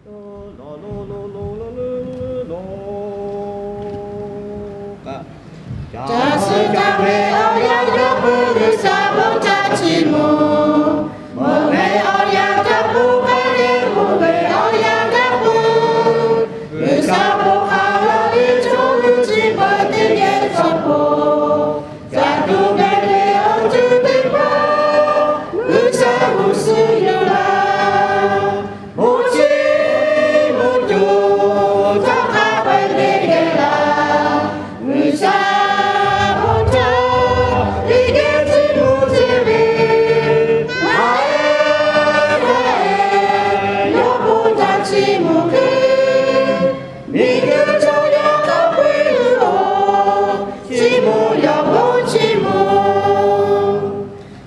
Caˇ suh caˇ ve awˬ yanˇ gaˇ peuˬ G'uiˬsha bon htaꞈ chiˇ mvuh. Meuꞈ ve awˬ yanˇ gaˇ peuˬ, hk'a dehꞈ meuꞈ ve awˬ yanˇ gaˇ peuˬ, G'uiˬsha bon hk'a la ve chaw hui chi beuꞈ teˇ geh cawˬ k'o, caˇ tuˬ ve awˬ ceuˬ teˇ hpaˍ G'uiˬsha g'uˇ suhˍ yuˬ laˇ. Bon chiˇ mvuh tuˬ chaw hk'a peu-eˬ teˇ geh laˇ. G'uiˬsha bon htaꞈ teˇ geh chiˇ mvuh chehˇ ve, maˇ heˆ k'o, yawˇ bon htaꞈ chiˇ mvuh hk'e, miˬguiˬ chaw yaˇ hk'a peu-eˬ hui-oˬ, chiˇ mvuh yawˇ bon chiˇ mvuh.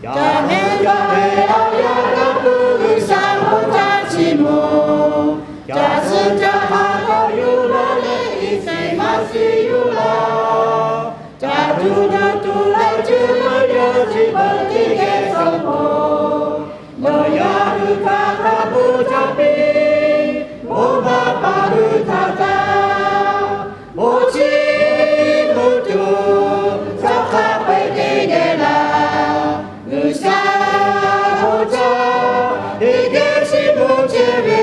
Caˇ suh caˇ ve awˬ yanˇ gaˇ peuˬ G'uiˬsha bon htaꞈ chiˇ mvuh. Caˇ suh caˇ hk'a k'awꞈ yuˬ laˇ leh, iˉ shiˍ maˇ shiˍ yuˬ laˇ. Caˇ tuˬ dawˬ tuˬ leh cuˇ leh yawˇ chi beuꞈ teˇ geh cawˬ k'o, nawˬ yaˇ hui htaꞈ hk'a peu-eˬ caˇ piˇ, bon maˍ paˍ hui htaꞈ caˇ. Bon chiˇ mvuh tuˬ chaw hk'a peu-eˬ teˇ geh laˇ. G'uiˬsha bon htaꞈ teˇ geh chiˇ mvuh chehˇ ve,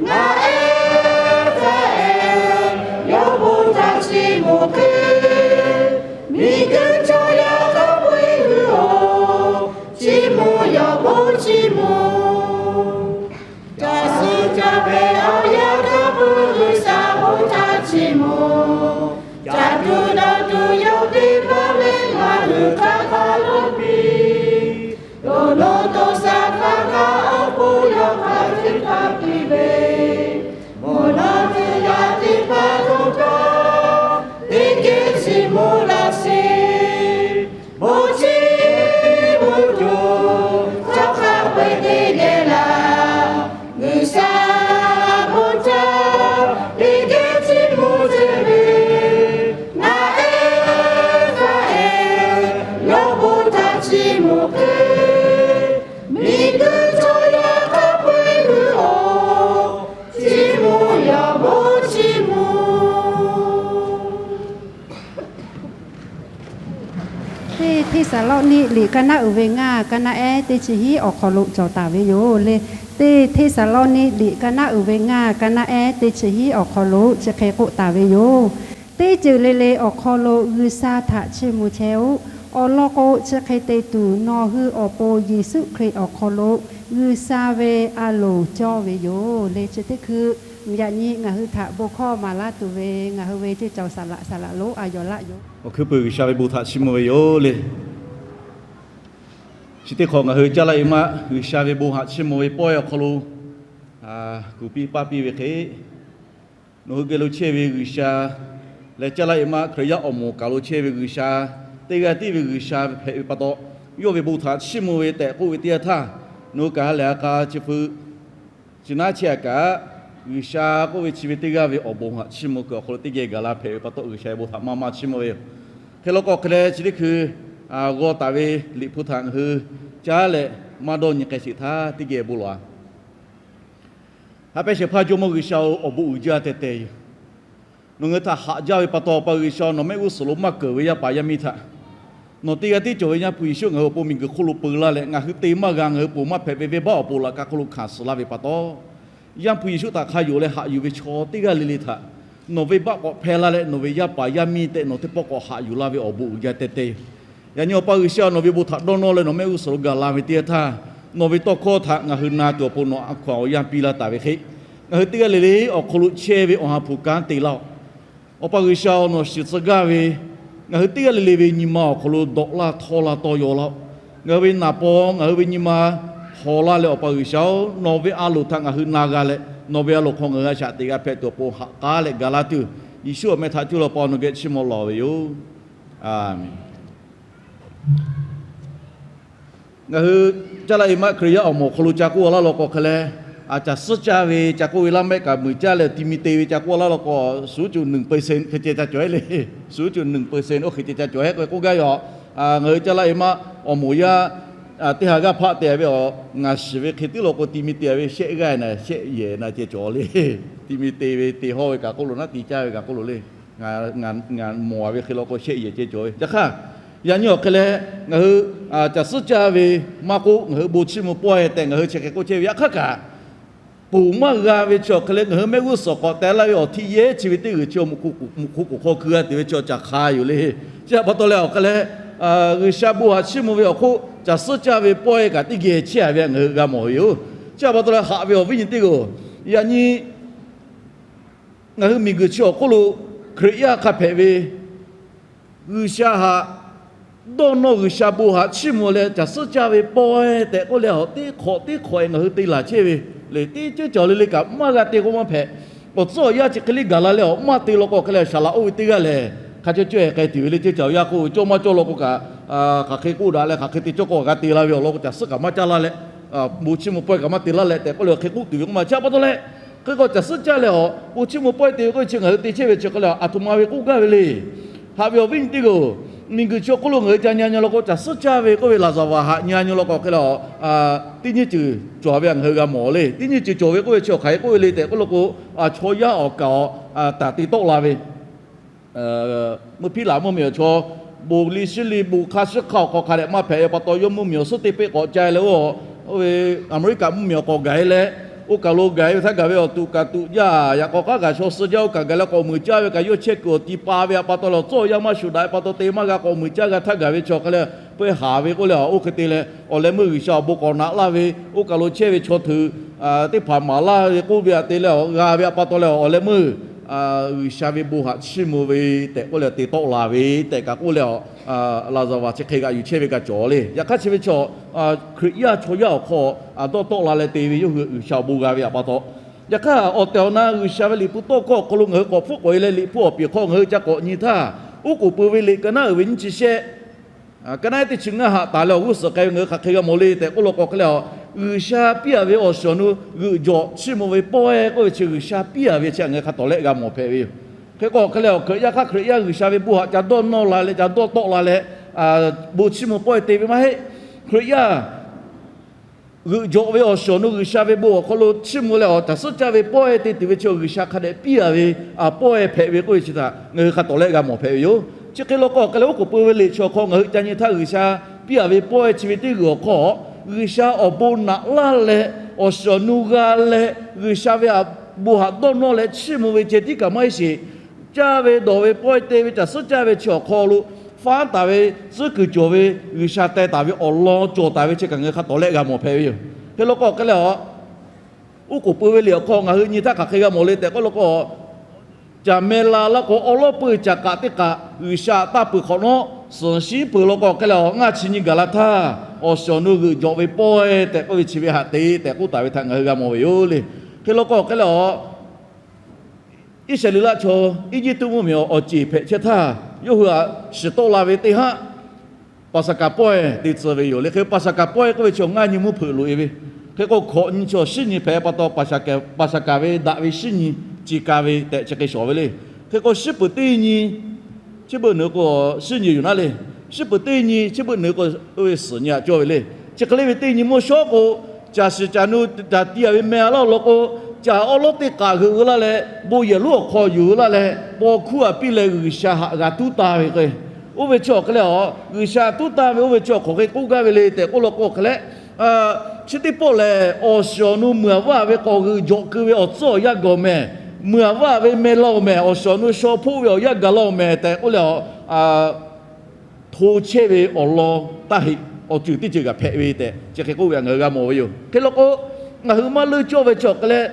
maˇ heˆ k'o, yawˇ bon htaꞈ chiˇ mvuh hk'e, miˬguiˬ chaw yaˇ hk'a peu-eˬ hui-oˬ, chiˇ mvuh yawˇ bon chiˇ mvuh. Caˇ suh caˇ ve awˬ yanˇ gaˇ peuˬ G'uiˬsha bon htaꞈ chiˇ mvuh. Caˇ tuˬ dawˬ tuˬ yawˇ teˇ hpaˍ leh ngaˬ hui hk'aˬ hk'aˬ lo piˇ. Toꞈ lo toꞈ shaˍ hk'a gaˬ awˬ pon yawˇ hk'a ceˇ htaˇ piˇ ve, mvuhˇ naw teˇ yaˇ teˇ hpaˍ htaꞈ teˇ geh chiˇ mvuh laˇ sheˍ. Bon chiˇ mvuh tuˬ chaw hk'a peu-eˬ teˇ geh laˇ. G'uiˬsha bon htaꞈ teˇ geh chiˇ mvuh chehˇ ve, maˇ heˆ k'o, yawˇ bon htaꞈ chiˇ mvuh hk'e, miˬguiˬ chaw yaˇ hk'a peu-eˬ hui-oˬ, chiˇ mvuh yawˇ bon chiˇ mvuh. Teˇ Hteˇsaˍlawˇniˆ liꞈ ka naˉ uiˍ ve ngaˇ ka naˉ ehˉ teˇ chi hiˉ awˬ hk'aw lo cawˬ taˍ ve yoˬ le. Teˇ Hteˇsaˍlawˇniˆ liꞈ ka naˉ uiˍ ve ngaˇ ka naˉ ehˉ teˇ chi hiˉ awˬ hk'aw lo chi hk'e k'oˆ taˍ ve yoˬ. Teˇ ceuˬ le le awˬ hk'aw lo G'uiˬsha htaꞈ chiˇ mvuh chehˇ-oˆ. Awˬ lawn k'o, chi hk'e te tuˬ nawˬ hui awˬ pon Yeˍsuˆ Hkriꞈ awˬ hk'aw lo G'uiˬsha ve a loˍ cawˇ ve yoˬ le. Chi teˇ hkui yaꞈ nyi ngaˬ hui htaꞈ bon hkawˇ maˍ laˇ tuˬ ve ngaˬ hui ve ceˇ cawˬ saˍ laꞈ saˍ laꞈ lonˉ a yawˬ laˆ yoˬ. Awˬ hkuiˉ peuˬ G'uiˬsha ve bon htaꞈ chiˇ mvuh ve yoˬ le. Chi teˇ hk'awꞈ ngaˬ hui caˇ laˇ e maˆ G'uiˬsha ve bon htaꞈ chiˇ mvuh ve pawehˇ awˬ hk'aw lo kuˬ piˇ paˇ piˇ ve hk'e, nawˬ hui geh lo chehˇ ve G'uiˬsha leh caˇ laˇ e maˆ Hkriꞈ yaˇ awˬ moˍ kaˬ lo chehˇ ve G'uiˬsha, teˇ g'aˇ tiˉ ve G'uiˬsha hpehꞈ ve pa taw, yawˇ ve bon htaꞈ chiˇ mvuh ve tehꞈ k'oˆ ve teˇ yanˇ htaˇ, nawˬ hui kaꞈ ha lehˬ ha k'a chi feu chi naˉ chehˇ a kaꞈ, G'uiˬsha k'oˆ ve chi ve teˇ g'aˇ ve awˬ bon htaꞈ chiˇ mvuh kuiˬ awˬ hk'aw lo teˇ geh gaˬ la hpehꞈ ve pa taw, G'uiˬsha ve bon htaꞈ maˇ maˇ chiˇ mvuh ve yoˬ. Hk'e law k'o hk'e leh chi teˇ hkui g'aw taˍ ve liꞈ hpu htaꞈ ngaˬ hui caˉ leh maˇ dawˇ nyi k'ai sheˍ htaˇ teˇ geh bon lawˬ-a. Haꞈ pehnˇ shehˍ hpaˇ Jawˇmawˇ G'uiˬsha-oˬ, awˬ bon uiˍ jaˇ teh teh yoˬ. Nawˬ ngaˬ hui htaꞈ haꞈ jaˇ ve pa taw, Awˬ pa G'uiˬsha, nawˬ mehˆ g'uˇ suhˍ lo maˇ keunˍ ve yaˇ paˍ yaˇ miˇ htaꞈ nawˬ teˇ g'aˇ tiˉ cawˬ ve Yaˇ hpu Yeˍsuˆ ngaˬ hui awˬ pon miˬguiˬ hk'oˆ lo peu laˇ leh, ngaˬ hui te maˇ g'a, ngaˬ hui ponˬ maˇ hpehꞈ ve venˇbaˆ awˬ pon laꞈ ka hk'oˆ lo hkanˍ suh laˇ ve pa taw, Yaˇ hpu Yeˍsuˆ htaꞈ hk'a yonˍ leh haꞈ yuˬ ve chaw teˇ g'aˇ le le htaꞈ nawˬ venˇbaˆ k'awꞈ hpehˇ laˇ leh, nawˬ ve yaˇ paˍ yaˇ miˇ tehꞈ nawˬ teˇ pawˆ k'awꞈ haꞈ yuˬ laˇ ve awˬ bon uiˍ jaˇ teh teh yoˬ. Yaꞈ nyi Awˬ pa G'uiˬsha, nawˬ ve bon htaꞈ dawˇ nawˇ leh nawˬ mehˆ g'uˇ suhˍ lo gaˬ la ve teˇ yanˇ htaˇ, nawˬ ve tawˇ hkawˇ htaꞈ ngaˬ hui na tuˬ awˬ pon nawˬ a hkaw-anˬ awˬ yanˇ piˇ laˇ taˍ ve hk'e, ngaˬ hui teˇ g'aˇ le le awˬ hk'aw lo chehˇ ve awˬ ha hpu kanˉ te laˇ-oˆ. Awˬ pa G'uiˬsha-oˬ, nawˬ shiˍ tcuh gaˇ ve ngaˬ hui teˇ g'aˇ le le ve nyi ma awˬ hk'aw lo dawꞈ laˇ htawˇ laˇ tawˇ yaw laˇ-oˆ. Ngaˬ hui ve naˍ paw ngaˬ hui ve nyi ma hawˍ laˇ leh, Awˬ pa G'uiˬsha-oˬ, nawˬ ve a loˍ htaꞈ ngaˬ hui na g'a leh, nawˬ ve a loˍ hk'aw ngaˬ hui a shaꞈ teꞈ g'a hpehꞈ tuˬ awˬ pon haꞈ k'aˉ leh gaˬ laˇ tuˬ, Yeˍsuˆ awˬ meh htaꞈ cuˇ leh Awˬ pa nawˬ geh chiˇ mvuh lawˬ ve yoˬ. Aˬmenˍ. Ngaˬ hui caˇ laˇ e maˆ Hkriꞈ yaˇ awˬ moˍ awˬ hk'aw lo ca k'oˆ laˇ law k'o hk'e leh, a caˬ suhˉ caˇ ve ca k'oˆ ve laˇ mehˆ kaꞈ muiˬ caˇ leh ti mi te ve ca k'oˆ laˇ law k'o, suˉ cuˬ nuiˬ peu sen hk'e ceh ca cawˬ-e le. Suˉ cuˬ nuiˬ peu sen oˇ hk'e ceh ca cawˬ-e k'oˆ gaˇ yoˬ. Ngaˬ hui caˇ laˇ e maˆ awˬ moˍ yaˇ Teˇ ha g'aˇ hpaˆ te ve awˬ, ngaˬ shiˍ ve hk'e tiˉ law k'o, ti mi te ve shehˆ g'aˇ na shehˆ yehˬ na ceh cawˬ le. Ti mi te ve te hawˇ ve kaꞈ k'oˆ lo naˉ, ti caˇ ve kaꞈ k'oˆ lo le. Ngaˬ, ngaˬ mawˬ ve hk'e law k'o shehˆ yehˬ ceh cawˬ ve. Yaꞈ hk'aˇ, yaꞈ nyi awˬ hk'e leh ngaˬ hui caˬ suhˉ caˇ ve maˇ k'oˆ, ngaˬ hui bon chiˇ mvuh pawehˇ tehꞈ ngaˬ hui chi hk'e k'oˆ chehˇ ve. Yaꞈ hk'aˇ kaꞈ, ponˬ maˇ g'a ve chi awˬ hk'e leh, ngaˬ hui mehˆ g'uˇ suhˍ k'awꞈ teh laˇ ve awˬ hti yehˇ chi ve teˇ g'uiˬ chi mvuhꞈ hk'oˆ k'oˍ hk'aw keu g'a tuˬ ve chi awˬ caˬ hk'a yoˬ le. Chi htaꞈ pa taw leh awˬ hk'e leh, G'uiˬsha bon haꞈ chiˇ mvuh ve awˬ hk'oˆ caˬ suhˉ caˇ ve pawehˇ kaꞈ teˇ geh chehˇ a ve ngaˬ hui g'a mawˬ ve yoˬ. Chi htaꞈ pa taw leh haꞈ ve awˬ viˉ nyi teˇ g'aˇ-oˬ, yaꞈ nyi ngaˬ hui miˬguiˬ chi awˬ hk'oˆ lo Hkriꞈ yaˇ hk'a hpehꞈ ve G'uiˬsha haꞈ dawˇ nawˇ, G'uiˬsha bon haꞈ chiˇ mvuh leh caˬ suhˉ caˇ ve pawehˇ tehꞈ k'oˆ leh, teˇ hk'awꞈ teˇ hk'awꞈ e ngaˬ hui te laˬ chehˇ ve le. Teˇ ceuˬ cawˬ le le kaꞈ maˇ g'a te k'o maˇ hpehꞈ. Awˬ tcuhˉ awˬ yanˇ chi hk'e le gaˬ la leh awˬ maˇ te law k'o hk'e leh, shaˍ laꞈ oˇ ve teˇ g'aˇ lehˬ hk'a cawˇ cawˇ e k'ai tuˬ ve le. Ceuˬ cawˬ yaˇ k'o cawˇ maˇ cawˇ law k'o kaꞈ, hk'aˬ hk'e k'oˆ daꞈ leh hk'aˬ hk'e te cawˇ k'o g'a te la ve awˬ lawn k'o, caˬ suhˉ kaꞈ maˇ caˇ laˇ leh, bon chiˇ mvuh pawehˇ kaꞈ maˇ te laˇ leh tehꞈ k'oˆ leh hk'e k'oˆ tuˬ ve k'oˆ ma. Chi htaꞈ pa taw leh, hk'e k'o caˬ suhˉ caˇ leh awˬ bon chiˇ mvuh pawehˇ te ve k'oˆ ve chi ngaˬ hui te chehˇ ve chi hk'e leh, aˬ htoꞈ ma ve k'oˆ gaˇ ve le. Haꞈ ve awˬ viˉ nyi teˇ g'aˇ-oˬ, miˬguiˬ chi awˬ hk'oˆ lo ngaˬ hui ca nyi a nyi law k'o, caˬ suhˉ caˇ ve k'oˆ ve laˍzaˍvaˍ haꞈ nyi a nyi law k'o hk'e leh, teˇ nyiˇ ceuˬ cawˬ ve ngaˬ hui g'a mawˬ le. Teˇ nyiˇ ceuˬ cawˬ ve k'oˆ ve chi awˬ hk'aˬ hk'e k'oˆ ve le tehꞈ k'oˆ law k'o, chaw yaˇ awˬ kaˍ awˬ taˍ te tawˆ la ve mvuhˇ hpiˇ laꞈ mvuhˇmiˬ awˬ chaw, bon liˇ shiˉ liˇ bon hk'aˇ shiˉ hk'aˇ awˬ hk'aw hk'a dehꞈ maˇ hpehꞈ ve pa taw, yawˇ mvuhˇmiˬ awˬ suhˉ teˇ peˆ k'awꞈ ca leh, oˇ ve Aˍmeˍriˆkaꞈ mvuhˇmiˬ awˬ k'awꞈ gaˬ e leh, oˇ kaˬ lo gaˬ e ve htaˇ gaˬ ve awˬ tuꞈ kaꞈ tuꞈ jaˇ. Yaꞈ k'aw k'aˉ kaꞈ shaw suh jaˇ. Oˇ kaˬ gaˬ leh k'awꞈ muiˬ caˇ ve kaꞈ yawˇ chehˇ kuiˬ awˬ ti pa ve pa taw leh, awˬ tcuhˉ awˬ yanˇ maˇ shuˍ daꞈ ve pa taw te maˇ g'a k'awꞈ muiˬ caˇ g'a htaˇ gaˬ ve chi awˬ hk'e leh, peu haˍ ve k'oˆ leh, oˇ hk'e te leh awˬ leh meuˇ G'uiˬsha awˬ bon k'awꞈ naꞈ laˇ ve, oˇ kaˬ lo chehˇ ve chaw htaiˍ teˇ hpaˍ maˍ laˇ ve k'oˆ ve htaꞈ te leh g'a ve pa taw leh, awˬ leh meuˇ G'uiˬsha ve bon haꞈ chiˇ mvuh ve tehꞈ k'oˆ leh te tawˆ la ve tehꞈ kaꞈ k'oˆ leh, laˍzaˍvaˍ chi hk'e g'aꞈ yuˬ chehˇ ve kaꞈ cawˬ le. Yaꞈ hk'aˇ chi ve chaw, Hkriꞈ yaˇ chaw yaˇ awˬ hk'aw dawˇ tawˆ la leh te ve yawˇ hui G'uiˬsha awˬ bon g'a ve htaꞈ pa taw. Yaꞈ hk'aˇ, awˬ tehˬ awˬ na G'uiˬsha ve liꞈ hpu tawˇ hkawˇ awˬ hk'aw lo ngaˬ hui k'awꞈ hpfuhˆ k'awꞈ e leh, liꞈ hpu awˬ peˍ hk'aw ngaˬ hui ca k'awꞈ nyi htaˇ, oˉ k'oˍ pui ve liꞈ ka naˉ uiˍ ve nyiˇ chi shehˆ, ka naˉ teˇ chi ngaˇ haꞈ taˍ leh awˬ g'uˇ suhˍ k'ai ve ngaˬ hui hk'aˬ hk'e g'a mawˬ le tehꞈ k'oˆ law k'o hk'e leh, G'uiˬsha piˇ a ve awˬ shiˍ awˬ nu g'euꞈ jawꞈ chiˇ mvuh ve pawehˇ k'oˆ ve chi G'uiˬsha piˇ a ve chi ngaˬ hui hk'a tawˍ lehˆ g'a mawˬ hpehꞈ ve yoˬ. Hk'e k'o hk'e leh, awˬ Hkriꞈ yaˇ hk'aˇ Hkriꞈ yaˇ G'uiˬsha ve bon haꞈ ca dawˇ nawˇ la leh ca dawˇ tawˆ la leh, bon chiˇ mvuh pawehˇ te ve maˇ heˆ. Hkriꞈ yaˇ g'euꞈ jawꞈ ve awˬ shiˍ awˬ nu G'uiˬsha ve bon awˬ hk'aw lo chiˇ mvuh leh awˬ caˬ suhˉ caˇ ve pawehˇ te tuˬ ve chi G'uiˬsha hk'a dehꞈ piˇ a ve pawehˇ hpehꞈ ve k'oˆ ve chi htaꞈ ngaˬ hui hk'a tawˍ lehˆ g'a mawˬ hpehꞈ ve yoˬ. Chi hk'e law k'o hk'e leh, oˉ k'oˍ pui ve liꞈ chi awˬ hk'aw ngaˬ hui ca nyi htaˇ, G'uiˬsha piˇ a ve pawehˇ chi ve teˇ g'uiˬ awˬ hk'aw, G'uiˬsha awˬ bon naꞈ laˇ leh awˬ shiˍ awˬ nu g'a leh, G'uiˬsha ve bon haꞈ dawˇ nawˇ leh chiˇ mvuh ve ceh tiˉ kaꞈ maˇ heˆ sheˍ. Caˇ ve dawˬ ve pawehˇ te ve caˬ suhˉ caˇ ve chi awˬ hk'aw lo faˉ taˍ ve tcuhˉ kuiˬ cawˬ ve, G'uiˬsha teh taˍ ve awˬ lawn cawˬ taˍ ve chi kaꞈ ngaˬ hui hk'a tawˍ lehˆ g'a mawˬ hpehꞈ ve yoˬ. Hk'e law k'o hk'e leh, oˉ k'oˍ pui ve liꞈ awˬ hk'aw ngaˬ hui nyi htaˇ hk'aˬ hk'e g'a mawˬ le tehꞈ k'oˆ law k'o, caˬ meh la laˇ k'o, awˉ lawˉ peuˇ caˬ kaꞈ teˇ kaꞈ G'uiˬsha taˇ peuˬ hk'awꞈ nawˉ, suhˍ shiˉ peuˬ law k'o hk'e leh, ngaˇ chi nyi gaˬ la htaˇ, awˬ shiˍ awˬ nu g'euꞈ jawꞈ ve pawehˇ tehꞈ k'oˆ ve chi ve haꞈ te tehꞈ k'oˆ taˍ ve htaꞈ ngaˬ hui g'a mawˬ ve yoˬ le. Hk'e law k'o hk'e leh, Iˉsaˍreˍlaˆ chaw Eˇjiˇtuꞈ mvuhˇmiˬ awˬ ceˬ hpehꞈ chehˇ htaˇ, yawˇ hui htaꞈ shiˍ tawˆ la ve teˇ haˉ Paˍsaˍhkaˍ pawehˇ te tcuh ve yoˬ le. Hk'e Paˍsaˍhkaˍ pawehˇ k'oˆ ve chi ngaˇ nyi mvuhˇ hpeuꞈ loꞈ e ve. Hk'e k'o hkawꞈ nyi chi awˬ shinˉ nyi hpehꞈ pa taw, Paˍsaˍhkaˍ ve daꞈ ve shinˉ nyi ce ka ve tehꞈ chi hk'e shawˍ ve le. Hk'e k'o shiˉ puˍ teˇ nyi, chi beuꞈ nawˬ hui k'o shiˉ nyi yoˬ naˉ le. Shiˉ puˍ teˇ nyi chi beuꞈ nawˬ hui k'o, oˇ ve suhˍ nyi aꞈ cawˇ ve le. Chi hk'e le ve teˇ nyi mawˇ shawˉ k'o, caˬ shiˍ caˬ nu caˬ ti a ve meh a laˇ law k'o, caˬ awˉ lawˉ teˇ k'aꞈ g'euꞈ g'eu laˇ leh, bon yehˬ lonˉ awˬ hk'aw yuˬ g'eu laˇ leh, paw hkuˇ aꞈ piˇ leh G'uiˬsha haꞈ g'a tuˉ taˇ ve k'o, oˇ ve chi awˬ hk'e leh, G'uiˬsha tuˉ taˇ ve oˇ ve chi awˬ hk'aw hk'e k'oˆ gaˇ ve le tehꞈ k'oˆ law k'o hk'e leh, chi teˇ pawˆ lehˬ, awˬ shiˍ awˬ nu meuˬ aꞈ vaˇ ve k'awꞈ g'euꞈ jawꞈ keu ve awˬ tcuhˉ awˬ yanˇ gaˬ mehˍ, meuˬ aꞈ vaˇ ve meh laˇ mehˍ, awˬ shiˍ awˬ nu shaw hpoˆ ve awˬ yanˇ gaˬ laˇ mehˍ tehꞈ k'oˆ leh, hto chehˇ ve awˬ lawn taˇ heˆ, awˬ ceuˬ teˇ ceuˬ kaꞈ hpehꞈ ve tehꞈ chi hk'e k'oˆ ve htaꞈ ngaˬ hui g'a mawˬ ve yoˬ. Hk'e law k'o, ngaˬ hui maˇ leuˇ cawˇ ve chi awˬ hk'e leh,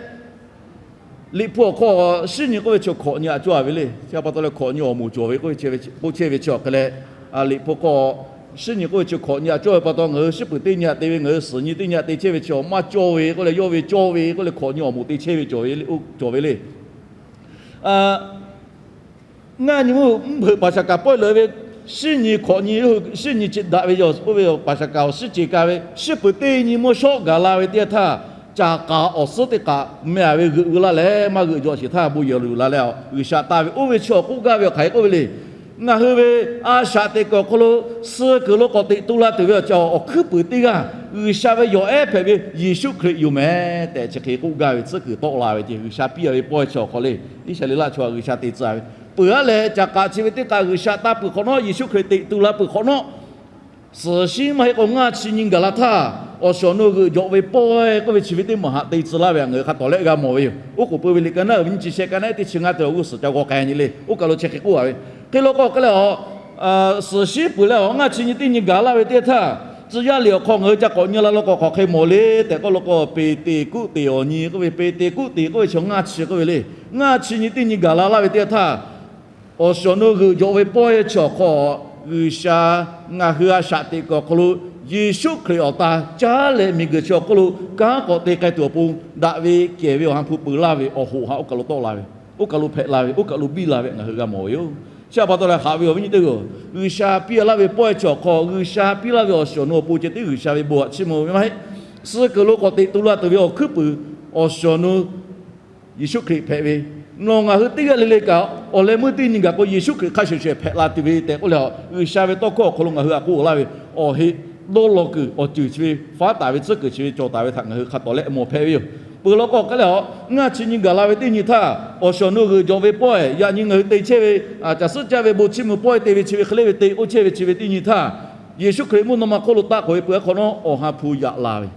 Liꞈ hpu awˬ hk'aw shiˉ nyi k'oˆ ve chi hkawꞈ nyi aꞈ cawˇ a ve le. Chi pa taw leh hkawꞈ nyi awˬ moˍ cawˬ ve k'oˆ chehˇ ve chi awˬ hk'e leh, Liꞈ hpu hk'aw shiˉ nyi k'oˆ ve chi hkawꞈ nyi aꞈ cawˇ ve pa taw, ngaˬ hui shiˉ puˍ teˇ nyi aꞈ te ve, ngaˬ hui suhˍ nyi teˇ nyi aꞈ te chehˇ ve chi awˬ maˇ cawˇ ve k'oˆ leh, yawˇ ve cawˇ ve k'oˆ leh hkawꞈ nyi awˬ moˍ te chehˇ ve cawˬ ve le. Ngaˇ nyi mvuhˇ mvuhˇ hpeuꞈ Paˍsaˍhkaˍ pawehˇ leuˬ ve, shiˉ nyi hkawꞈ nyi, shiˉ nyi chi daꞈ ve yoˬ. Oˇ ve Paˍsaˍhkaˍ awˬ shiˉ ce ka ve, shiˉ puˍ teˇ nyi mawˇ shawˉ gaˬ la ve teˇ yanˇ htaˇ, caˬ k'aˍ awˬ suhˉ teˇ k'aꞈ meh a ve g'euꞈ g'eu laˇ leh maˇ g'euꞈ jawꞈ sheˍ htaˇ bon yehˬ luˬ la leh, G'uiˬsha taˇ ve oˇ ve chi awˬ k'oˆ gaˇ ve awˬ hk'aˬ hk'e k'oˆ ve le. Ngaˬ hui ve a shaꞈ teꞈ kuiˬ awˬ hk'aw lo suh kuiˬ lo k'awꞈ teꞈ tu la tuˬ ve awˬ ceuˬ awˬ hkuiˉ puiˍ teˇ g'aˇ G'uiˬsha ve yawˬ ehˉ hpehꞈ ve Yeˍsuˆ Hkriꞈ yoˬ mehˍ tehꞈ chi hk'e k'oˆ gaˇ ve tcuhˉ kuiˬ tawˆ la ve ce. G'uiˬsha piˇ a ve pawehˇ chi awˬ hk'aw le, Iˉsaˍreˍlaˆ chaw G'uiˬsha te tcuh ve peuˬ aˉ leh, caˍ k'aꞈ chi ve teˇ k'aꞈ G'uiˬsha taˇ peuˬ hk'awꞈ nawˉ, Yeˍsuˆ Hkriꞈ teꞈ tu la peuˬ hk'awꞈ nawˉ, suhˍ shiˉ maˇ heˆ k'o ngaˇ chi nyi gaˬ la htaˇ, awˬ shawˍ nu g'euꞈ jawꞈ ve pawehˇ k'oˆ ve chi ve teˇ maˬ haꞈ te tcuh laˇ ve htaꞈ ngaˬ hui hk'a tawˍ leh g'a mawˬ ve yoˬ. Oˉ k'oˍ pui ve liꞈ ka naˉ uiˍ ve nyiˇ chi sheh ka naˉ ehˉ teˇ chi ngaˇ te awˬ g'uˇ suhˍ ca g'aw k'ai nyi le. Oˇ kaˬ lo chi hk'e k'oˆ a ve, hk'e law k'o hk'e leh a, suhˍ shiˉ peuˬ leh awˬ ngaˇ chi nyi teˇ nyi gaˬ laˇ ve teˇ htaˇ, tcuh yaˇ liꞈ awˬ hk'aw ngaˬ hui ca k'awꞈ nyi la law k'o hk'aˬ hk'e mawˬ le tehꞈ k'oˆ law k'o, Peˍteˍkoˆteˍ awˬ nyi k'oˆ ve, Peˍteˍkoˆteˍ k'oˆ ve chi ngaˇ chi k'oˆ ve le. Ngaˇ chi nyi teˇ nyi gaˬ la laˇ ve teˇ htaˇ, awˬ shawˍ nu g'euꞈ jawꞈ ve pawehˇ chi awˬ hk'aw, G'uiˬsha ngaˬ hui a shaꞈ teꞈ kuiˬ awˬ hk'aw lo Yeˍsuˆ Hkriꞈ awˬ ta caˉ leh miˬguiˬ chi awˬ hk'oˆ lo kanˉ k'awꞈ te k'ai tuˬ awˬ pon, daꞈ ve kehˬ ve awˬ ha hpu peuˬ laˇ ve awˬ hoꞈ haꞈ oˇ kaˬ lo tawˆ la ve, oˇ kaˬ lo hpehꞈ la ve, oˇ kaˬ lo biˇ la ve ngaˬ hui g'a mawˬ ve yoˬ. Chi htaꞈ pa taw leh haꞈ ve awˬ viˉ nyi teˇ hpaˍ-oˬ, G'uiˬsha piˇ laˇ ve pawehˇ chi awˬ hk'aw, G'uiˬsha piˇ laˇ ve awˬ shawˍ nu awˬ pon ceh tiˉ G'uiˬsha ve bon htaꞈ chiˇ mvuh ve maˇ heˆ. Suh kuiˬ lo k'awꞈ teꞈ tu la tuˬ ve awˬ hkuiˉ puiˍ awˬ shawˍ nu Yeˍsuˆ Hkriꞈ hpehꞈ ve, nawˬ ngaˬ hui teˇ g'aˇ le le kaꞈ awˬ leh meuˇ teˇ nyi gaˬ k'o Yeˍsuˆ Hkriꞈ hk'a shuˍ shuˍ hpehꞈ la tuˬ ve tehꞈ k'oˆ leh, G'uiˬsha ve tawˇ hkawˇ awˬ hk'aw lo ngaˬ hui htaꞈ k'oˆ laˇ ve, awˬ heˆ dawˇ law kuiˬ awˬ ceuˬ chi ve faˉ taˍ ve tcuhˉ kuiˬ chi ve cawˬ taˍ ve htaꞈ ngaˬ hui hk'a tawˍ leh mawˬ hpehꞈ ve yoˬ. Peuˬ law k'o hk'e leh a, ngaˇ chi nyi gaˬ la ve teˇ nyi htaˇ, awˬ shawˍ nu g'euꞈ jawꞈ ve pawehˇ yaꞈ nyi ngaˬ hui te chehˇ ve, caˬ suhˉ caˇ ve bon chiˇ mvuh pawehˇ te ve chi ve hk'e le ve te k'oˆ chehˇ ve chi ve teˇ nyi htaˇ, Yeˍsuˆ Hkriꞈ mvuhˇ naw ma hk'oˆ lo taˆ k'oꞈ ve peuˬ a hk'awꞈ nawˉ awˬ ha hpu yaꞈ la ve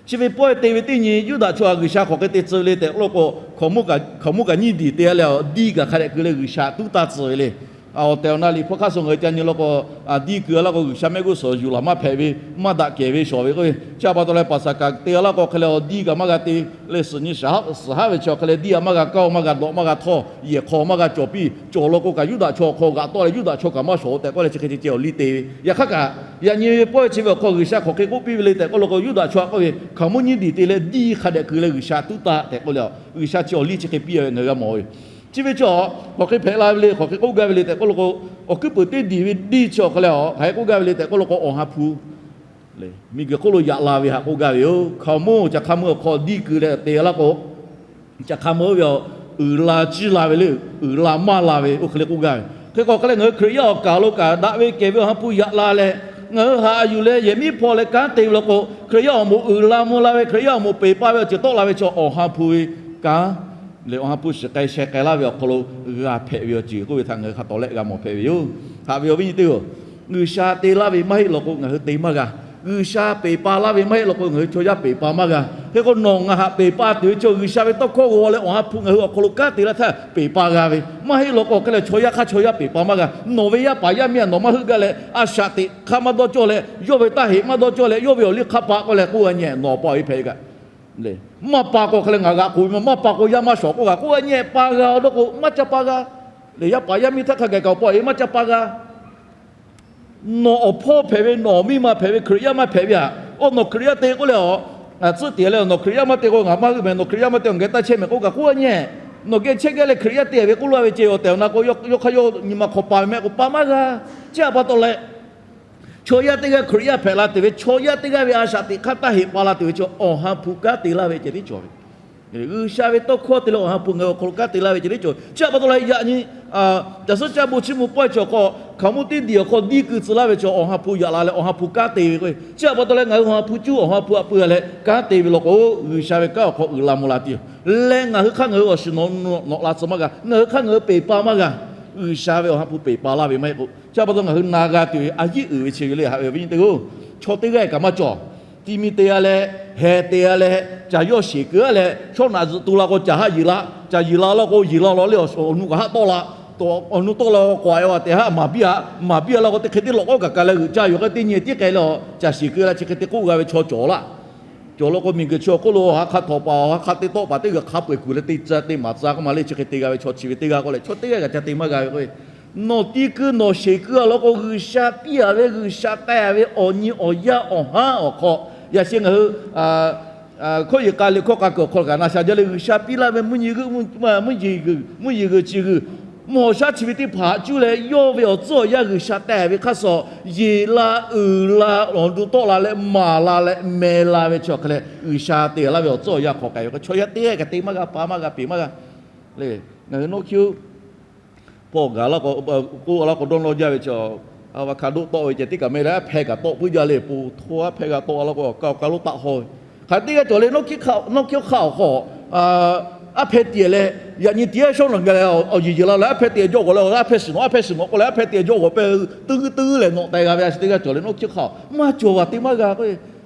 Chi ve pawehˇ te ve teˇ nyi, Yuˇdaꞈ chaw htaꞈ G'uiˬsha hk'aˬ hk'e te tcuh ve le tehꞈ k'oˆ law k'o, hkaoˍmonˇ kaꞈ nyiˇ diˬ te a leh, diˇ kaꞈ hk'a dehꞈ keu leh G'uiˬsha tuˉ taˇ tcuh ve le. Awˬ tehˬ awˬ na Liꞈ hpu hk'aˇ suh ngaˬ hui ca nyi law k'o, diˇ keu a laˇ k'o G'uiˬsha mehˆ g'uˇ suhˍ yuˬ laˬ maˇ hpehꞈ ve, maˇ daꞈ kehˬ ve shawˍ ve k'oˆ ve. Chi htaꞈ pa taw leh Paˍsaˍhkaˍ te a laˇ k'o hk'e leh, diˇ kaꞈ maˇ g'a te leh, suhˍ nyi suhˍ haˉ ve chi hk'e leh diˇ a maˇ g'a kaˇ-oˬ, maˇ g'a dawꞈ, maˇ g'a htawˇ, yehˬ hk'aw maˇ g'a cawˬ piˇ. Cawˬ law k'o kaꞈ Yuˇdaꞈ chaw awˬ hk'aw g'aꞈ tawˆ leh Yuˇdaꞈ chaw kaꞈ maˇ shawˍ-oˬ tehꞈ k'oˆ leh chi hk'e ceh ceh awˬ liˇ te ve. Yaꞈ hk'aˇ kaꞈ, yaꞈ nyi ve pawehˇ chi ve awˬ hk'aw G'uiˬsha hk'aˬ hk'e k'oˆ piˇ ve le tehꞈ k'oˆ law k'o, Yuˇdaꞈ chaw k'oˆ ve hkaoˍmonˇ nyiˇ diˬ te leh diˇ hk'a dehꞈ keu leh G'uiˬsha tuˉ taˇ tehꞈ k'oˆ leh, G'uiˬsha chi awˬ liˇ chi hk'e piˇ ve ngaˬ hui g'a mawˬ ve. Chi ve chi hk'aˬ hk'e hpehꞈ la ve le, hk'aˬ hk'e k'oˆ gaˇ ve le tehꞈ k'oˆ law k'o, awˬ hkuiˉ puiˍ teˇ diˬ ve diˇ chi awˬ hk'aw leh a hk'aˬ hk'e k'oˆ gaˇ ve le tehꞈ k'oˆ law k'o, awˬ ha hpu miˬguiˬ hk'oˆ lo yaꞈ la ve htaꞈ k'oˆ gaˇ ve yoˬ. Hkaoˍmonˇ caˬ hk'a meuˇ awˬ hk'aw diˇ keu leh te a laˇ k'o, caˬ hk'a meuˇ ve a, uiˍ la ciˇ la ve le, uiˍ la maˇ la ve oˇ hk'e le k'oˆ gaˇ ve. Hk'e k'o hk'e leh ngaˬ hui Hkriꞈ yaˇ awˬ kaˍ lo kaꞈ daꞈ ve kehˬ ve awˬ ha hpu yaꞈ la leh, ngaˬ hui haꞈ yuˬ leh yehˬ miˉ hpaw leh kanˉ te ve law k'o, Hkriꞈ yaˇ awˬ moˍ uiˍ la mvuh la ve, Hkriꞈ yaˇ awˬ moˍ peˬ pa ve awˬ ceuˬ tawˆ la ve chi awˬ ha hpu ve kanˉ lehˬ, awˬ ha hpu shiˍ k'ai sheh k'ai laˇ ve awˬ hk'aw lo g'a hpehꞈ ve awˬ ceuˬ k'oˆ ve htaꞈ ngaˬ hui hk'a tawˍ leh g'a mawˬ hpehꞈ ve yoˬ. Haꞈ ve awˬ viˉ nyi teˇ hpaˍ-oˬ, G'uiˬsha te laˇ ve maˇ heˆ law k'o ngaˬ hui te maˇ g'a. G'uiˬsha peˬ pa laˇ ve maˇ heˆ law k'o ngaˬ hui chaw yaˇ peˬ pa maˇ g'a. Hk'e k'o nawˬ ngaˬ haꞈ peˬ pa tuˬ ve chaw G'uiˬsha ve tawˇ hkawˇ g'aw leh awˬ ha hpu ngaˬ hui awˬ hk'aw lo kanˉ te laˇ htaˇ peˬ pa g'a ve maˇ heˆ law k'o hk'e leh chaw yaˇ hk'aˇ chaw yaˇ peˬ pa maˇ g'a. Nawˬ ve yaˇ paˍ yaˇ miˇ a nawˬ maˇ heuˆ gaˇ leh a shaꞈ teꞈ hk'aˇ maˇ dawˇ cawˇ leh, yawˇ ve taˇ heꞈ maˇ dawˇ cawˇ leh, yawˇ ve awˬ liˇ hk'a pa k'oˆ leh k'oˆ g'a nyi, nawˬ pa awˬ e hpehꞈ ve kaꞈ maˇ pa k'o hk'e leh ngaˬ g'aꞈ k'oˍ ve maˇ, maˇ pa k'o yaˇ maˇ shawˍ k'oˆ g'a k'oˆ g'a nyi, pa g'a dawˇ k'o maˇ ca pa g'a. Lehˬ yaˇ paˍ yaˇ miˇ htaˇ hk'a gaˬ kaꞈ awˬ pa awˬ e maˇ ca pa g'a. Nawˬ awˬ hpawˇ hpehꞈ ve, nawˬ awˬ miˇ ma hpehꞈ ve, Hkriꞈ yaˇ maˇ hpehꞈ ve a. Oˇ nawˬ Hkriꞈ yaˇ te k'oˆ leh a, tcuhˉ tiꞈ leh nawˬ Hkriꞈ yaˇ maˇ te k'o ngaˬ maˇ heuˆ mehˍ, nawˬ Hkriꞈ yaˇ maˇ te awˬ geh taˇ chehˇ mehˍ k'oˆ kaꞈ k'oˆ g'a nyi. Nawˬ geh chehˇ gaˇ leh Hkriꞈ yaˇ te ve k'oˆ laˇ ve ceh awˬ tehˬ awˬ na k'o, yawˇ hk'aˇ yawˇ nyi ma hk'aw pa ve mehˆ k'o pa maˇ g'a. Chi htaꞈ pa taw leh chaw yaˇ teˇ g'aˇ Hkriꞈ yaˇ hpehꞈ la tuˬ ve, chaw yaˇ teˇ g'aˇ ve a shaꞈ teꞈ hk'aˇ taˇ heꞈ pa la tuˬ ve chi awˬ ha hpu kanˉ te laˇ ve ceh tiˉ cawˬ ve. G'uiˬsha ve tawˇ hkawˇ te leh awˬ ha hpu ngaˬ hui awˬ hk'aw lo kanˉ te laˇ ve ceh tiˉ cawˬ ve. Chi htaꞈ pa taw leh yaꞈ nyi caˬ suhˉ caˇ bon chiˇ mvuh pawehˇ chi awˬ hk'aw hkaoˍmonˇ teˇ diˬ awˬ hk'aw diˇ keu tcuh laˇ ve chi awˬ ha hpu yaꞈ la leh awˬ ha hpu kanˉ te ve k'o, chi htaꞈ pa taw leh ngaˬ hui awˬ ha hpu cuˇ awˬ ha hpu htaꞈ peu leh kanˉ te ve law k'o, G'uiˬsha ve kanˉ awˬ hk'aw uiˍ la mvuh la tuˬ yoˬ. Leh ngaˬ hui hk'aˇ ngaˬ hui awˬ shiˍ nawꞈ la tcuh maˇ g'a, ngaˬ hui hk'aˇ ngaˬ hui peˬ pa maˇ g'a. G'uiˬsha ve awˬ ha hpu peˬ pa laˇ ve maˇ heˆ k'o, chi htaꞈ pa taw ngaˬ hui na g'a tuˬ ve a yiˉ uiˍ ve chi ve le, haꞈ ve awˬ viˉ nyi teˇ hpaˍ-oˬ, chaw teˇ g'aˇ kaꞈ maˇ cawˬ. Ti mi te a leh, heh te a leh, caˬ yawˇ sheˍ keu a leh, chaw naꞈ zuhꞈ tu la k'o caˬ haˆ yeˬ la, caˬ yeˬ la law k'o yeˬ la law le, awˬ nu kaꞈ haˆ tawˆ la, awˬ nu tawˆ la k'o k'awꞈ e a tehꞈ haˆ maˍ biˇ a, maˍ biˇ a law k'o teˇ hk'e teˇ lawꞈ k'awˉ kaꞈ ka leh g'euꞈ caˇ yoˬ k'o teˇ nyi tiˉ k'ai leh, caˬ sheˍ keu a leh chi hk'e te k'oˆ g'a ve chaw cawˬ laˇ. Cawˬ law k'o miˬguiˬ chi awˬ hk'oˆ lo ha hk'a htawꞈ paˍ awˬ ha hk'a te tawˆ paˍ teˇ g'uiˬ hk'a peu eˬ kuˬ leh te tcuh te maˍ tcuh k'oˆ ma le, chi hk'e te g'a ve chaw chi ve teˇ g'aˇ k'oˆ leh chaw teˇ g'aˇ kaꞈ ca te maˇ g'a ve k'o, nawˬ ti keu nawˬ sheˍ keu a law k'o G'uiˬsha piˇ a ve, G'uiˬsha k'ai a ve awˬ nyi awˬ yaˇ awˬ haˉ awˬ hk'aw, yaꞈ sheh ngaˬ hui hkawˇ yeˬ k'a leh hkawˇ k'a kuiˬ awˬ hk'aw lo kaꞈ na sha jaˇ leh G'uiˬsha piˇ laˇ ve mvuhˇ nyi g'euˆ, mvuhˇ yeˬ g'euꞈ, mvuhˇ yeˬ g'euꞈ chi g'euꞈ, mvuhˇ haw shaˉ chi ve teˇ hpaˍ cuˇ leh yawˇ ve awˬ tcuhˉ awˬ yanˇ G'uiˬsha k'ai ve hk'aˇ suh yeˬ la uiˍ la awˬ nu tawˆ la leh maˍ la leh meh la ve chi awˬ hk'e leh G'uiˬsha te laˇ ve awˬ tcuhˉ awˬ yanˇ hk'aw k'ai ve k'o chaw yaˇ teˇ g'aˇ kaꞈ te maˇ g'a, pa maˇ g'a, peˬ maˇ g'a. Lehˬ ngaˬ hui nawˇ hkiˇ-oˬ, Pawˇ gaˬ la k'o, k'oˆ la k'o dawˇ nawˇ jaˇ ve chi, a va hk'a doˆ tawˆ ve ceh teˇ kaꞈ meh leh, aˉ hpehˇ kaꞈ tawˆ puiˉ jaˇ le, po hto aˉ hpehˇ g'a tawˆ la k'o, awˬ ka awˬ ka lonˉ taˆ haw ve. Hk'aˬ teˇ g'aˇ cawˬ le, nawˇ hkiˇ hk'aˆ awˬ hk'aw, aˉ hpehˇ tiꞈ leh, yaꞈ nyi tiꞈ yaˇ shawˉ nawꞈ gaˬ leh awˬ yiˬ yiˬ la leh, aˉ hpehˇ tiꞈ jawˇ g'awˬ leh, aˉ hpehˇ shiˍ nawꞈ, aˉ hpehˇ shiˍ nawꞈ k'oˆ leh, aˉ hpehˇ tiꞈ jawˇ g'awˬ pehˇ, teˇ g'uiˇ teˇ g'uiˇ lehˬ nawꞈ teh g'a ve a shu teˇ g'aˇ cawˬ le, nawˇ hkiˇ hk'aˆ maˇ cawˬ, vaˬ teˇ maˇ g'a k'o,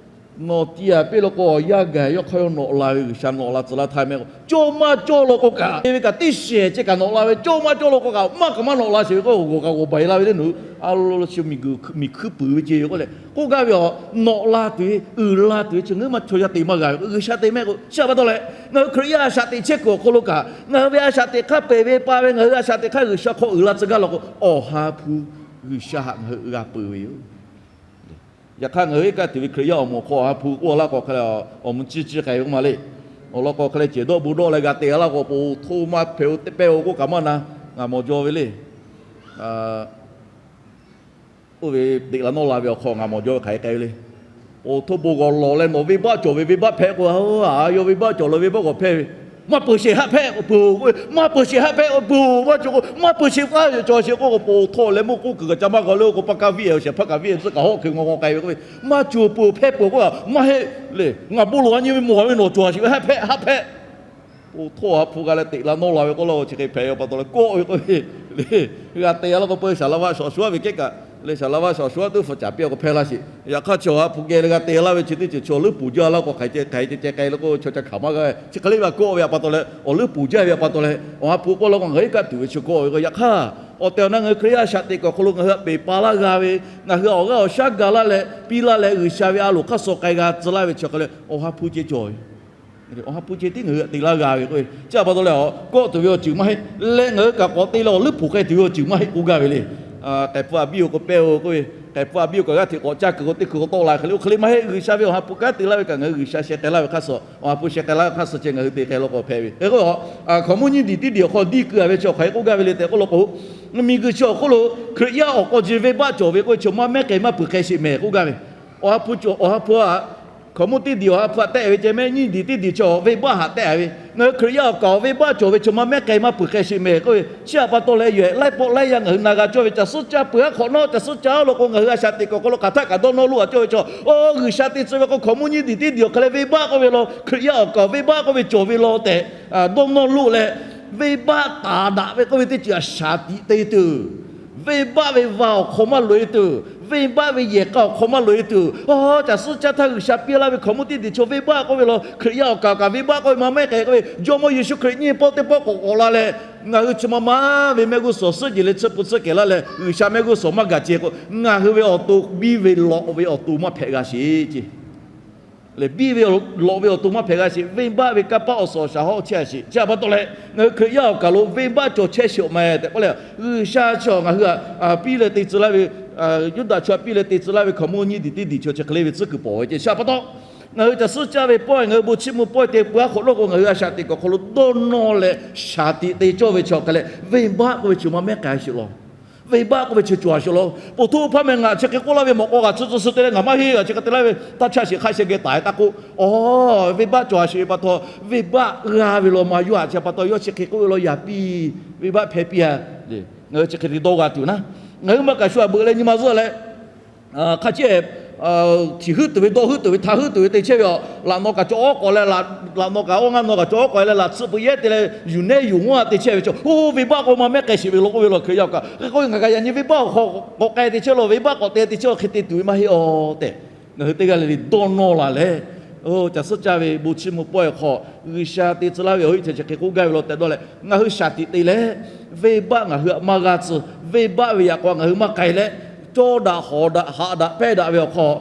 nawˬ tiꞈ a piˇ la k'o, yaˇ gaˬ yawˇ hk'aˇ yawˇ nawꞈ la ve G'uiˬsha nawꞈ la tcuh laˇ htaˇ meh k'o, cawˇ maˇ cawˇ law k'o kaꞈ, te ve kaꞈ teˇ shehˍ ceh kaꞈ nawꞈ la ve, cawˇ maˇ cawˇ law k'o kaꞈ maˇ kaꞈ maˇ nawꞈ la sheˍ ve k'o, g'awˬ kaꞈ g'awˬ baˬ e la ve le nawˬ, a lo lo chi miˬ hkuiˉ puiˍ ve ceh ve k'oˆ leh k'oˆ gaˇ ve a, nawꞈ la tuˬ ve, uiˍ la tuˬ ve chi ngaˬ hui maˇ chaw yaˇ te maˇ g'a ve k'o, G'uiˬsha te meh k'o, chi a pa taw leh, ngaˬ hui Hkriꞈ yaˇ a shaꞈ teꞈ chehˇ kuiˬ awˬ hk'aw lo kaꞈ, ngaˬ hui ve a shaꞈ teꞈ hk'aˇ pehˬ ve pa ve, ngaˬ hui a shaꞈ teꞈ hk'aˇ G'uiˬsha hk'aw uiˍ la tcuh gaˇ law k'o, Awˬ ha hpu G'uiˬsha htaꞈ ngaˬ hui g'a peuˬ ve yoˬ. Yaꞈ hk'aˇ ngaˬ hui iˉ kaˆ tuˬ ve Hkriꞈ yaˇ awˬ moˍ awˬ hk'aw Awˬ ha hpu k'oˆ laˇ k'o hk'a leh, awˬ mvuh ciˇ ciˇ k'ai ve k'oˆ ma le. Awˬ lawn k'o hk'a leh cehˬ dawˆ bon dawˆ leh g'a te laˇ k'o, po hto maˇ hpehꞈ-o, teˇ pehˇ-o k'oˆ kaꞈ maˇ na, ngaˬ mawˬ jaw ve le. Oˇ ve teꞈ la nawˇ la ve awˬ hk'aw ngaˬ mawˬ jaw ve hk'aˬ hk'e k'ai ve le. Awˬ hto bon g'awˬ lawˬ leh nawˬ venˇbaˆ cawˬ ve venˇbaˆ hpehꞈ k'o, a, yawˇ venˇbaˆ cawˬ leh venˇbaˆ g'awˬ hpehˇ ve, maˇ peuˬ sheˍ haˆ hpehꞈ peuˬ-oˬ, maˇ peuˬ sheˍ haˆ hpehꞈ peuˬ-oˬ, maˇ cawˬ k'o maˇ peuˬ sheˍ faˉ cawˬ sheˍ k'oˆ k'o, po hto leh meuˇ k'oˆ kuiˬ kaꞈ ca maˇ g'aw le, oˇ k'o pa kaˇ viˉ-e awˬ shehˍ hpaˇ kaꞈ viˉ-e tcuhˉ kaꞈ hawˆ hk'e ngaw ngaw k'ai ve k'oˆ ve, maˇ cawˬ peuˬ hpehˇ peuˬ k'oˆ kaꞈ maˇ heˆ le. Ngaˬ bon lawˬ a nyi ve mawˬ ve nawˬ cawˬ sheˍ ve haˆ hpehꞈ haˆ hpehꞈ. Oˇ htaˇ Awˬ ha hpu g'a leh teꞈ la nawˇ la ve k'oˆ laˇ k'o, chi hk'e hpehꞈ ve pa taw leh kawˆ ve k'oˆ ve le. G'a te laˇ k'o peu shaˍ la va shawˍ shuaˉ ve kehˉ kaꞈ le, shaˍ la va shawˍ shuaˉ tuˉ hpfuhˆ caˍ piˇ k'o hpehˇ laˇ sheˍ. Yaꞈ hk'aˇ chi Awˬ ha hpu geh leh g'a te laˇ ve chi teˇ ceuˬ chaw leuˉ puˍ jaˇ laˇ k'o, hk'aˬ hk'e ceh k'ai le k'o, chaw ca hkanˍ maˇ g'a ve chi hk'e le ve kawˆ ve a pa taw leh, awˬ leuˉ puˍ jaˇ ve a pa taw leh, Awˬ ha hpu k'oˆ laˇ k'o ngaˬ hui iˉ kaˆ tuˬ ve chi kawˆ ve k'o, yaꞈ hk'aˇ awˬ tehˬ awˬ na ngaˬ hui Hkriꞈ yaˇ a shaꞈ teꞈ kuiˬ awˬ hk'aw lo ngaˬ hui htaꞈ peˬ pa laˇ g'a ve, ngaˬ hui awˬ g'aˇ awˬ shaˉ ga laˇ leh piˇ laˇ leh G'uiˬsha ve a loˍ hk'aˇ suh k'ai g'a tcuh laˇ ve chi hk'e le, Awˬ ha hpu ceh cawˬ ve Awˬ ha hpu ceh tiˉ ngaˬ hui htaꞈ te laˇ g'a ve k'o, chi a pa taw leh a kawˆ tuˬ ve awˬ ceuˬ maˇ heˆ leh, ngaˬ hui kaꞈ k'awꞈ te leh awˬ leuˉ puˍ k'ai tuˬ ve awˬ ceuˬ maˇ heˆ k'oˆ gaˇ ve le. K'ehˬ hpu a biˇ-o k'o pehˇ-o k'oˆ ve, k'ehˬ hpu a biˇ-o kaꞈ g'aˇ hteꞈ k'awꞈ caˇ kuiˬ k'o teˇ hkui k'o tawˆ la hk'e le, oˇ hk'e le maˇ heˆ. G'uiˬsha ve Awˬ ha hpu kanˉ te laˇ ve kaꞈ ngaˬ hui G'uiˬsha sheh k'ai laˇ ve hk'aˇ suh, Awˬ ha hpu sheh k'ai laˇ ve hk'aˇ suh ceh ngaˬ hui te k'ai law k'o hpehꞈ ve. Hk'e k'o, hkaoˍmonˇ nyiˇ diˬ teˇ diˬ awˬ hk'aw diˇ keu-a ve chi hk'aˬ hk'e k'oˆ gaˇ ve le tehꞈ k'oˆ law k'o, miˬguiˬ chi awˬ hk'oˆ lo Hkriꞈ yaˇ awˬ k'aw ji venˇbaˆ cawˬ ve k'oˆ ve chi maˇ mehˉ k'ai maˇ peuˬ k'ai sheˍ mehˍ k'oˆ gaˇ ve. Awˬ ha hpu, Awˬ ha hpu a, hkaoˍmonˇ teˇ diˬ Awˬ ha hpu htaꞈ tehˆ ve ceh mehˆ, nyiˇ diˬ teˇ diˬ chi venˇbaˆ htaꞈ tehˆ ve. Ngaˬ hui Hkriꞈ yaˇ awˬ kaˍ awˬ venˇbaˆ cawˬ ve chi maˇ mehˉ k'ai maˇ peuˬ k'ai sheˍ mehˍ k'oˆ ve, chi a pa taw leh yawˬ ehˬ laiˉ pawˆ laiˉ yaˇ ngaˬ hui na g'a cawˇ ve caˬ suhˉ caˇ peuˬ haˉ hk'awꞈ nawˉ, caˬ suhˉ caˇ law k'o ngaˬ hui a shaꞈ teꞈ kuiˬ awˬ hk'aw lo hk'aˬ htaˆ kaꞈ dawˇ nawˇ loˆ a cawˇ ve chaw, o, G'uiˬsha te tcuh ve k'o hkaoˍmonˇ nyiˇ diˬ teˇ diˬ awˬ hk'e leh venˇbaˆ k'oˆ ve law, Hkriꞈ yaˇ awˬ kaˍ venˇbaˆ k'oˆ ve cawˬ ve law tehꞈ dawˇ nawˇ loˆ leh, venˇbaˆ taˍ daꞈ ve k'oˆ ve teˇ ceuˬ a shaˍ tiꞈ te tuˬ, venˇbaˆ ve va awˬ hk'aw maˇ loꞈ-e tuˬ, venˇbaˆ ve yehˬ k'a awˬ hk'aw maˇ loꞈ-e tuˬ, a, caˬ suhˉ caˇ htaˇ G'uiˬsha piˇ laˇ ve hkaoˍmonˇ teˇ diˬ chaw venˇbaˆ k'oˆ ve law, Hkriꞈ yaˇ awˬ kaˍ awˬ kaˍ venˇbaˆ k'oˆ ve maˇ mehˉ k'ai k'oˆ ve, Jawˇmawˇ Yeˍsuˆ Hkriꞈ nyiˇ pawˆ teˇ pawˆ k'awꞈ k'awꞈ la leh, ngaˬ hui chi ma ma ve mehˆ g'uˇ suhˍ suhˉ jehˬ leh tsuhˇ pu tsuhˇ kehˬ laˇ leh G'uiˬsha mehˆ g'uˇ suhˍ maˇ gaˬ ceh k'o, ngaˬ hui ve awˬ to biˇ ve lawꞈ ve awˬ to maˇ hpehꞈ g'a sheˍ ce. Leh biˇ ve lawꞈ ve awˬ to maˇ hpehꞈ g'a sheˍ. Venˇbaˆ ve kanˇ paˆ awˬ suhˍ awˬ shaˍ hawˉ chehˇ a sheˍ. Chi a pa taw leh ngaˬ hui Hkriꞈ yaˇ awˬ kaˍ lo venˇbaˆ cawˬ chehˇ sheˍ-oˬ ma tehꞈ k'oˆ leh, G'uiˬsha chi ngaˬ hui htaꞈ piˇ leh te tcuh laˇ ve, Yuˇdaꞈ chaw htaꞈ piˇ leh te tcuh laˇ ve hkaoˍmonˇ nyiˇ diˬ teˇ diˬ chaw chi hk'e le ve tcuhˉ kuiˬ pawˬ ve ce. Chi a pa taw, ngaˬ hui caˬ suhˉ caˇ ve pawehˇ ngaˬ hui bon chiˇ mvuh pawehˇ te peuˬ a hk'awꞈ nawˉ k'o, ngaˬ hui a shaꞈ teꞈ kuiˬ awˬ hk'aw lo dawˇ nawˇ leh shaˍ tiꞈ te cawˇ ve chi awˬ hk'e leh, venˇbaˆ k'oˆ ve chi ma mehˉ k'ai sheˍ law. Venˇbaˆ k'oˆ ve chi cawˬ a sheˍ law. Poˬ htoˆ hpaˇ meh ngaˬ chi hk'e k'oˆ laˇ ve mawꞈ k'aw g'aꞈ tsuhˇ tcuh suh te leh ngaˬ maˇ heˆ, a chi hk'e te laˇ ve taˇ chaˇ sheˍ hk'aˇ sheh geh taˍ-e taˇ k'oˆ. Aˬ, venˇbaˆ cawˬ a sheˍ ve pa taw, venˇbaˆ g'a ve law ma yawˇ a chi pa taw yawˇ chi hk'e k'oˆ ve law yaꞈ piˇ, venˇbaˆ hpehˇ piˇ-a. Ngaˬ hui chi hk'e te dawˇ g'a tuˬ naˉ, ngaˬ hui maˇ kaꞈ shu a beuꞈ leh nyi ma zuhˆ leh, hk'a ceh, htiꞈ huiˉ tuˬ ve dawˇ huiˉ tuˬ ve htaꞈ huiˉ tuˬ ve te chehˇ ve a, laꞈ naw kaꞈ cawˬ awˉ k'awꞈ leh, laꞈ naw kaꞈ awˉ ngaˇ naw kaꞈ cawˬ awˉ k'awꞈ leh laꞈ tsuhˆ pui yehˉ te leh yuˬ nehˉ yuˬ ngawˉ a te chehˇ ve chaw, oˇ venˇbaˆ k'oˆ ve ma mehˉ k'ai sheˍ ve law k'oˆ ve law Hkriꞈ yaˇ awˬ kaꞈ. Hk'e k'oˆ ve ngaˬ kaꞈ yaꞈ nyi venˇbaˆ awˬ hk'aw k'awꞈ k'ai te chehˇ law, venˇbaˆ k'awꞈ te te chehˇ law, hk'e te tuˬ ve maˇ heˆ-aˬ tehꞈ, ngaˬ hui teˇ g'aˇ le le dawˇ nawˇ la leh, caˬ suhˉ caˇ ve bon chiˇ mvuh pawehˇ hk'aw G'uiˬsha te tcuh laˇ ve awˬ heˆ chi chi hk'e k'oˆ gaˇ ve law tehꞈ dawˇ leh, ngaˬ hui shaˍ tiꞈ te leh, venˇbaˆ ngaˬ hui htaꞈ maˇ g'a tcuh, venˇbaˆ ve yaꞈ k'o ngaˬ hui maˇ k'ai leh, cawˇ daꞈ hawˍ daꞈ haꞈ daꞈ pehˇ daꞈ ve awˬ hk'aw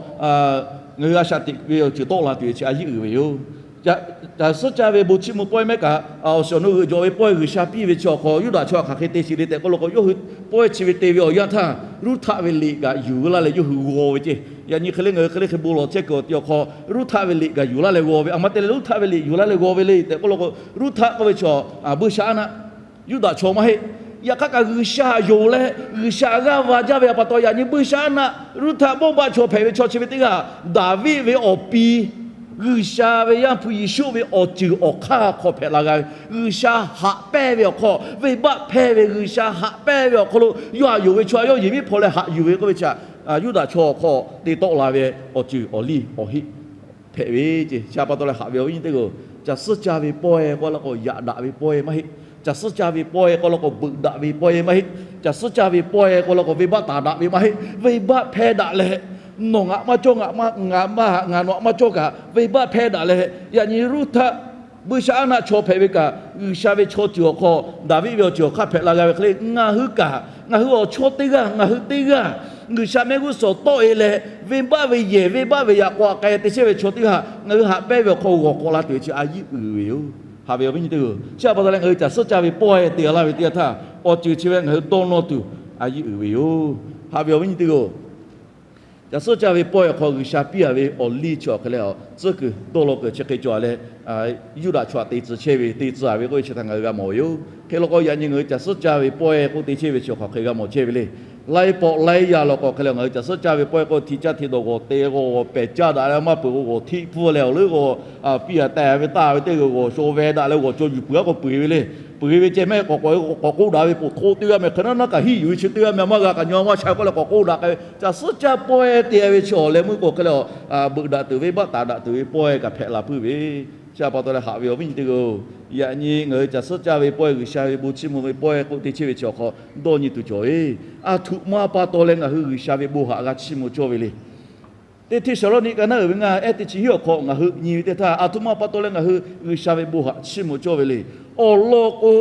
ngaˬ hui a shaꞈ teꞈ ve awˬ ceuˬ tawˆ la tuˬ ve chi a yiˉ uiˍ ve yoˬ. Caˬ suhˉ caˇ ve bon chiˇ mvuh pawehˇ mehˉ kaꞈ, awˬ shiˍ awˬ nu g'euꞈ jawꞈ ve pawehˇ G'uiˬsha piˇ ve chi awˬ hk'aw Yuˇdaꞈ chaw htaꞈ hk'aˬ hk'e te sheˍ le tehꞈ k'oˆ law k'o, yawˇ hui pawehˇ chi ve te ve awˬ yanˇ htaˇ, Ruˇhtaˆ ve liꞈ kaꞈ yuˬ laˇ leh yawˇ hui g'aw ve ce. Yaꞈ nyi hk'e le ngaˬ hui hk'e le hk'e bon lawˬ chehˇ kuiˬ awˬ ti awˬ hk'aw, Ruˇhtaˆ ve liꞈ kaꞈ yuˬ laˇ leh g'aw ve, a ma te leh Ruˇhtaˆ ve liꞈ yuˬ laˇ leh g'aw ve le tehꞈ k'oˆ law k'o, Ruˇhtaˆ k'oˆ ve chaw buiˇshaˆaˉnaˆ, Yuˇdaꞈ chaw maˇ heˆ. Yaꞈ hk'aˇ kaꞈ G'uiˬsha yonˍ leh G'uiˬsha g'aˇ va jaˇ ve a pa taw, yaꞈ nyi buiˇshaˆaˉnaˆ Ruˇhtaˆ bawˆ baˆ chaw hpehꞈ ve chaw chi ve teˇ g'aˇ, Daˍviˆ ve awˬ pi G'uiˬsha ve Yaˇ hpu Yeˍsuˆ ve awˬ ceuˬ awˬ hk'aˇ hk'aw hpehꞈ la g'a ve, G'uiˬsha haꞈ pehnˇ ve awˬ hk'aw, venˇbaˆ hpehˇ ve G'uiˬsha haꞈ pehnˇ ve awˬ hk'aw lo, yawˇ haꞈ yuˬ ve chaw a yawˇ yehˬ miˉ hpaw leh haꞈ yuˬ ve k'oˆ ve chi, Yuˇdaꞈ chaw awˬ hk'aw te tawˆ la ve awˬ ceuˬ awˬ liˇ awˬ heˆ hpehꞈ ve ce. Chi pa taw leh haꞈ ve awˬ viˉ nyi teˇ g'aˇ-oˬ, caˬ suhˉ caˇ ve pawehˇ k'oˆ laˇ k'o, yaꞈ daꞈ ve pawehˇ maˇ heˆ. Caˬ suhˉ caˇ ve pawehˇ k'oˆ laˇ k'o, beuꞈ daꞈ ve pawehˇ maˇ heˆ. Caˬ suhˉ caˇ ve pawehˇ k'oˆ laˇ k'o, venˇbaˆ taˍ daꞈ ve maˇ heˆ. Venˇbaˆ hpehˇ daꞈ leh, nawˬ ngaˬ maˇ cawˇ, ngaˬ maˇ, ngaˬ maˇ, ngaˬ nawˬ maˇ cawˇ kaꞈ, venˇbaˆ hpehˇ daꞈ leh, yaꞈ nyi Ruˇhtaˆ buiˇshaˆaˉnaˆ chaw hpehꞈ ve kaꞈ, G'uiˬsha ve chaw ceuˬ awˬ hk'aw, Daˍviˆ ve awˬ ceuˬ awˬ hk'aˇ hpehꞈ la g'a ve hk'e le, ngaˬ hui kaꞈ, ngaˬ hui awˬ chawˇ teˇ g'aˇ, ngaˬ hui teˇ g'aˇ, G'uiˬsha mehˆ g'uˇ suhˍ tawˆ-e leh, venˇbaˆ ve yehˬ, venˇbaˆ ve yaꞈ k'aw aꞈ k'ai te chehˇ ve chaw teˇ g'aˇ, ngaˬ hui haꞈ pehnˇ ve awˬ hk'aw g'awˬ k'awꞈ la tuˬ ve chi a yiˇ uiˍ ve yoˬ. Haꞈ ve awˬ viˉ nyi teˇ g'aˇ-oˬ, chi pa taw leh ngaˬ hui caˬ suhˉ caˇ ve pawehˇ te g'a laˇ ve teˇ yanˇ htaˇ, awˬ ceuˬ chi ve ngaˬ hui dawˇ nawˇ tuˬ a yiˇ uiˍ ve yoˬ. Haꞈ ve awˬ viˉ nyi teˇ g'aˇ-oˬ, caˬ suhˉ caˇ ve pawehˇ awˬ hk'aw G'uiˬsha piˇ-a ve awˬ liˇ chi awˬ hk'e leh, tcuhˉ kuiˬ dawˇ law kuiˬ chi hk'e cawˬ leh, Yuˇdaꞈ chaw htaꞈ te tcuh chehˇ ve, te tcuh-a ve k'oˆ ve chi htaꞈ ngaˬ hui g'a mawˬ ve yoˬ. Hk'e law k'o, yaꞈ nyi ngaˬ hui caˬ suhˉ caˇ ve pawehˇ k'oˆ te chehˇ ve chi awˬ hk'aw hk'e g'a mawˬ chehˇ ve le. Laiˉ pawˆ laiˉ yaˇ law k'o hk'e leh, ngaˬ hui caˬ suhˉ caˇ ve pawehˇ k'oˆ hti caˇ hti dawˬ g'awˬ te g'awˬ pehˬ caˇ daꞈ leh maˇ peuˬ k'o, g'awˬ htiˆ pfuhˇ leh awˬ leuˉ g'awˬ piˇ-a taˍ ve taˍ ve teˇ g'aˇ g'awˬ shaw veh daꞈ leh g'awˬ caw yuˬ peuˬ-a k'o peuˬ ve le. Peuˬ ve ceh mehˆ k'awꞈ k'oˆ daꞈ ve poˬ hto teˇ g'aˇ meh hk'e naˉ naˉ kaꞈ hiˆ yuˬ ve chi teˇ g'aˇ meh maˇ g'a kaꞈ nyi ma maˇ sha k'oˆ leh k'awꞈ k'oˆ daꞈ k'ai ve, caˬ suhˉ caˇ pawehˇ te-a ve chi awˬ leh meuˇ k'o hk'e leh, beuꞈ daꞈ tuˬ ve, venˇbaˆ taˍ daꞈ tuˬ ve pawehˇ kaꞈ hpehꞈ la puiˉ ve. Chi pa taw leh haꞈ ve awˬ viˉ nyi teˇ g'aˇ-oˬ, yaꞈ nyi ngaˬ hui caˬ suhˉ caˇ ve pawehˇ, G'uiˬsha ve bon chiˇ mvuh ve pawehˇ k'oˆ te chehˇ ve chi awˬ hk'aw dawˇ nyi tuˬ cawˬ ve. A htoꞈ ma pa taw leh ngaˬ hui G'uiˬsha ve bon haꞈ g'a chiˇ mvuh cawˇ ve le. Teˇ Hteˇsaˍlawˇniˆ ka naˉ uiˍ ve ngaˇ ehˉ teˇ chi hiˉ awˬ hk'aw ngaˬ hui nyi ve teˇ htaˇ, a htoꞈ ma pa taw leh ngaˬ hui G'uiˬsha ve bon haꞈ chiˇ mvuh cawˇ ve le. Awˬ lawn k'o,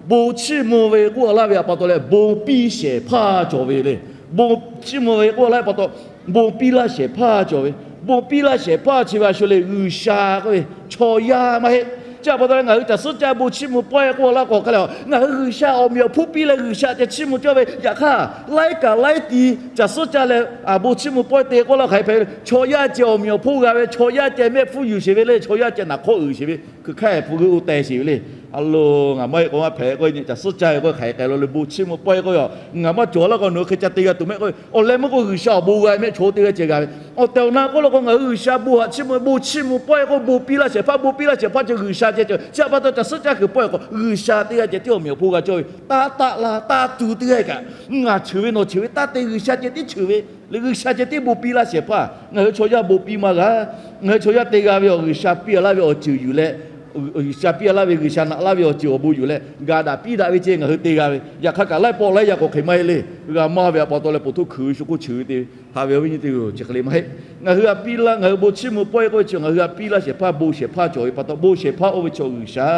bon chiˇ mvuh ve k'oˆ laˇ ve pa taw leh bon piˇ shehˍ hpaˇ cawˬ ve le. Bon chiˇ mvuh ve k'oˆ laˇ ve pa taw, bon piˇ laˇ shehˍ hpaˇ cawˬ ve. Bon piˇ laˇ shehˍ hpaˇ chi ve a shu le G'uiˬsha k'oˆ ve chaw yaˇ maˇ heˆ. Chi pa taw leh ngaˬ hui caˬ suhˉ caˇ bon chiˇ mvuh pawehˇ k'oˆ laˇ k'o hk'e leh, ngaˬ hui G'uiˬsha awˬ meꞈ awˬ hponˇ piˇ leh G'uiˬsha ceh chiˇ mvuh cawˇ ve. Yaꞈ hk'aˇ, laiˉ kaꞈ laiˉ ti caˬ suhˉ caˇ leh bon chiˇ mvuh pawehˇ te k'oˆ laˇ hk'aˬ hk'e hpehꞈ ve, chaw yaˇ ceh awˬ meꞈ awˬ hponˇ g'a ve, chaw yaˇ ceh mehˆ hpfuhˇ yuˬ sheˍ ve le, chaw yaˇ ceh naˍ hk'awˇ uiˍ sheˍ ve, hkui hk'aˇ hpfuh g'euˆ oˇ teh sheˍ ve le. A lo, ngaˬ maˇ heˆ k'o maˇ hpehꞈ k'oˆ ve, caˬ suhˉ caˇ ve k'o hk'aˬ hk'e k'ai lo le, bon chiˇ mvuh pawehˇ k'oˆ ve, ngaˬ maˇ cawˬ laˇ k'o nawˬ hui hk'e ca te g'a tuˬ mehˆ k'oˆ ve, awˬ leh meuˇ k'o G'uiˬsha awˬ bon g'a mehˆ chaw teˇ g'aˇ ceh g'a ve. Awˬ tehˬ awˬ na k'oˆ law k'o ngaˬ hui G'uiˬsha bon haꞈ chiˇ mvuh, bon chiˇ mvuh pawehˇ k'o bon piˇ laˇ shehˍ hpaˇ, bon piˇ laˇ shehˍ hpaˇ ceh G'uiˬsha ceh ceh. Chi pa taw caˬ suhˉ caˇ kuiˬ pawehˇ k'o G'uiˬsha teˇ g'aˇ ceh tiˉ awˬ meꞈ awˬ hponˇ g'a cawˇ ve. Taˇ taˆ la taˇ tu teˇ g'aˇ kaꞈ, ngaˬ cheuˬ ve nawˬ cheuˬ ve taˇ te, G'uiˬsha ceh tiˉ cheuˬ ve le, G'uiˬsha ceh tiˉ bon piˇ laˇ shehˍ hpaˇ. Ngaˬ hui chaw yaˇ bon piˇ maˇ g'a. Ngaˬ hui chaw yaˇ te g'a ve awˬ G'uiˬsha piˇ laˇ ve awˬ ceuˬ yuˬ leh, G'uiˬsha piˇ laˇ ve, G'uiˬsha naꞈ laˇ ve awˬ ceuˬ awˬ bon yuˬ leh ga daꞈ piˇ daꞈ ve ceh ngaˬ hui te g'a ve. Yaꞈ hk'aˇ kaꞈ laiˉ pawˆ laiˉ yaˇ k'awꞈ hk'e maˇ heˆ le. G'a maˇ ve pa taw leh poˬ htoˇ hkui ve shu k'oˆ cheuˬ ve te ve. Haꞈ ve awˬ viˉ nyi teˇ g'aˇ-oˬ, chi hk'e le maˇ heˆ. Ngaˬ hui htaꞈ piˇ laˇ, ngaˬ hui bon chiˇ mvuh pawehˇ k'oˆ ve chi ngaˬ hui htaꞈ piˇ laˇ shehˍ hpaˇ, bon shehˍ hpaˇ cawˬ ve pa taw, bon shehˍ hpaˇ oˇ ve chaw G'uiˬsha,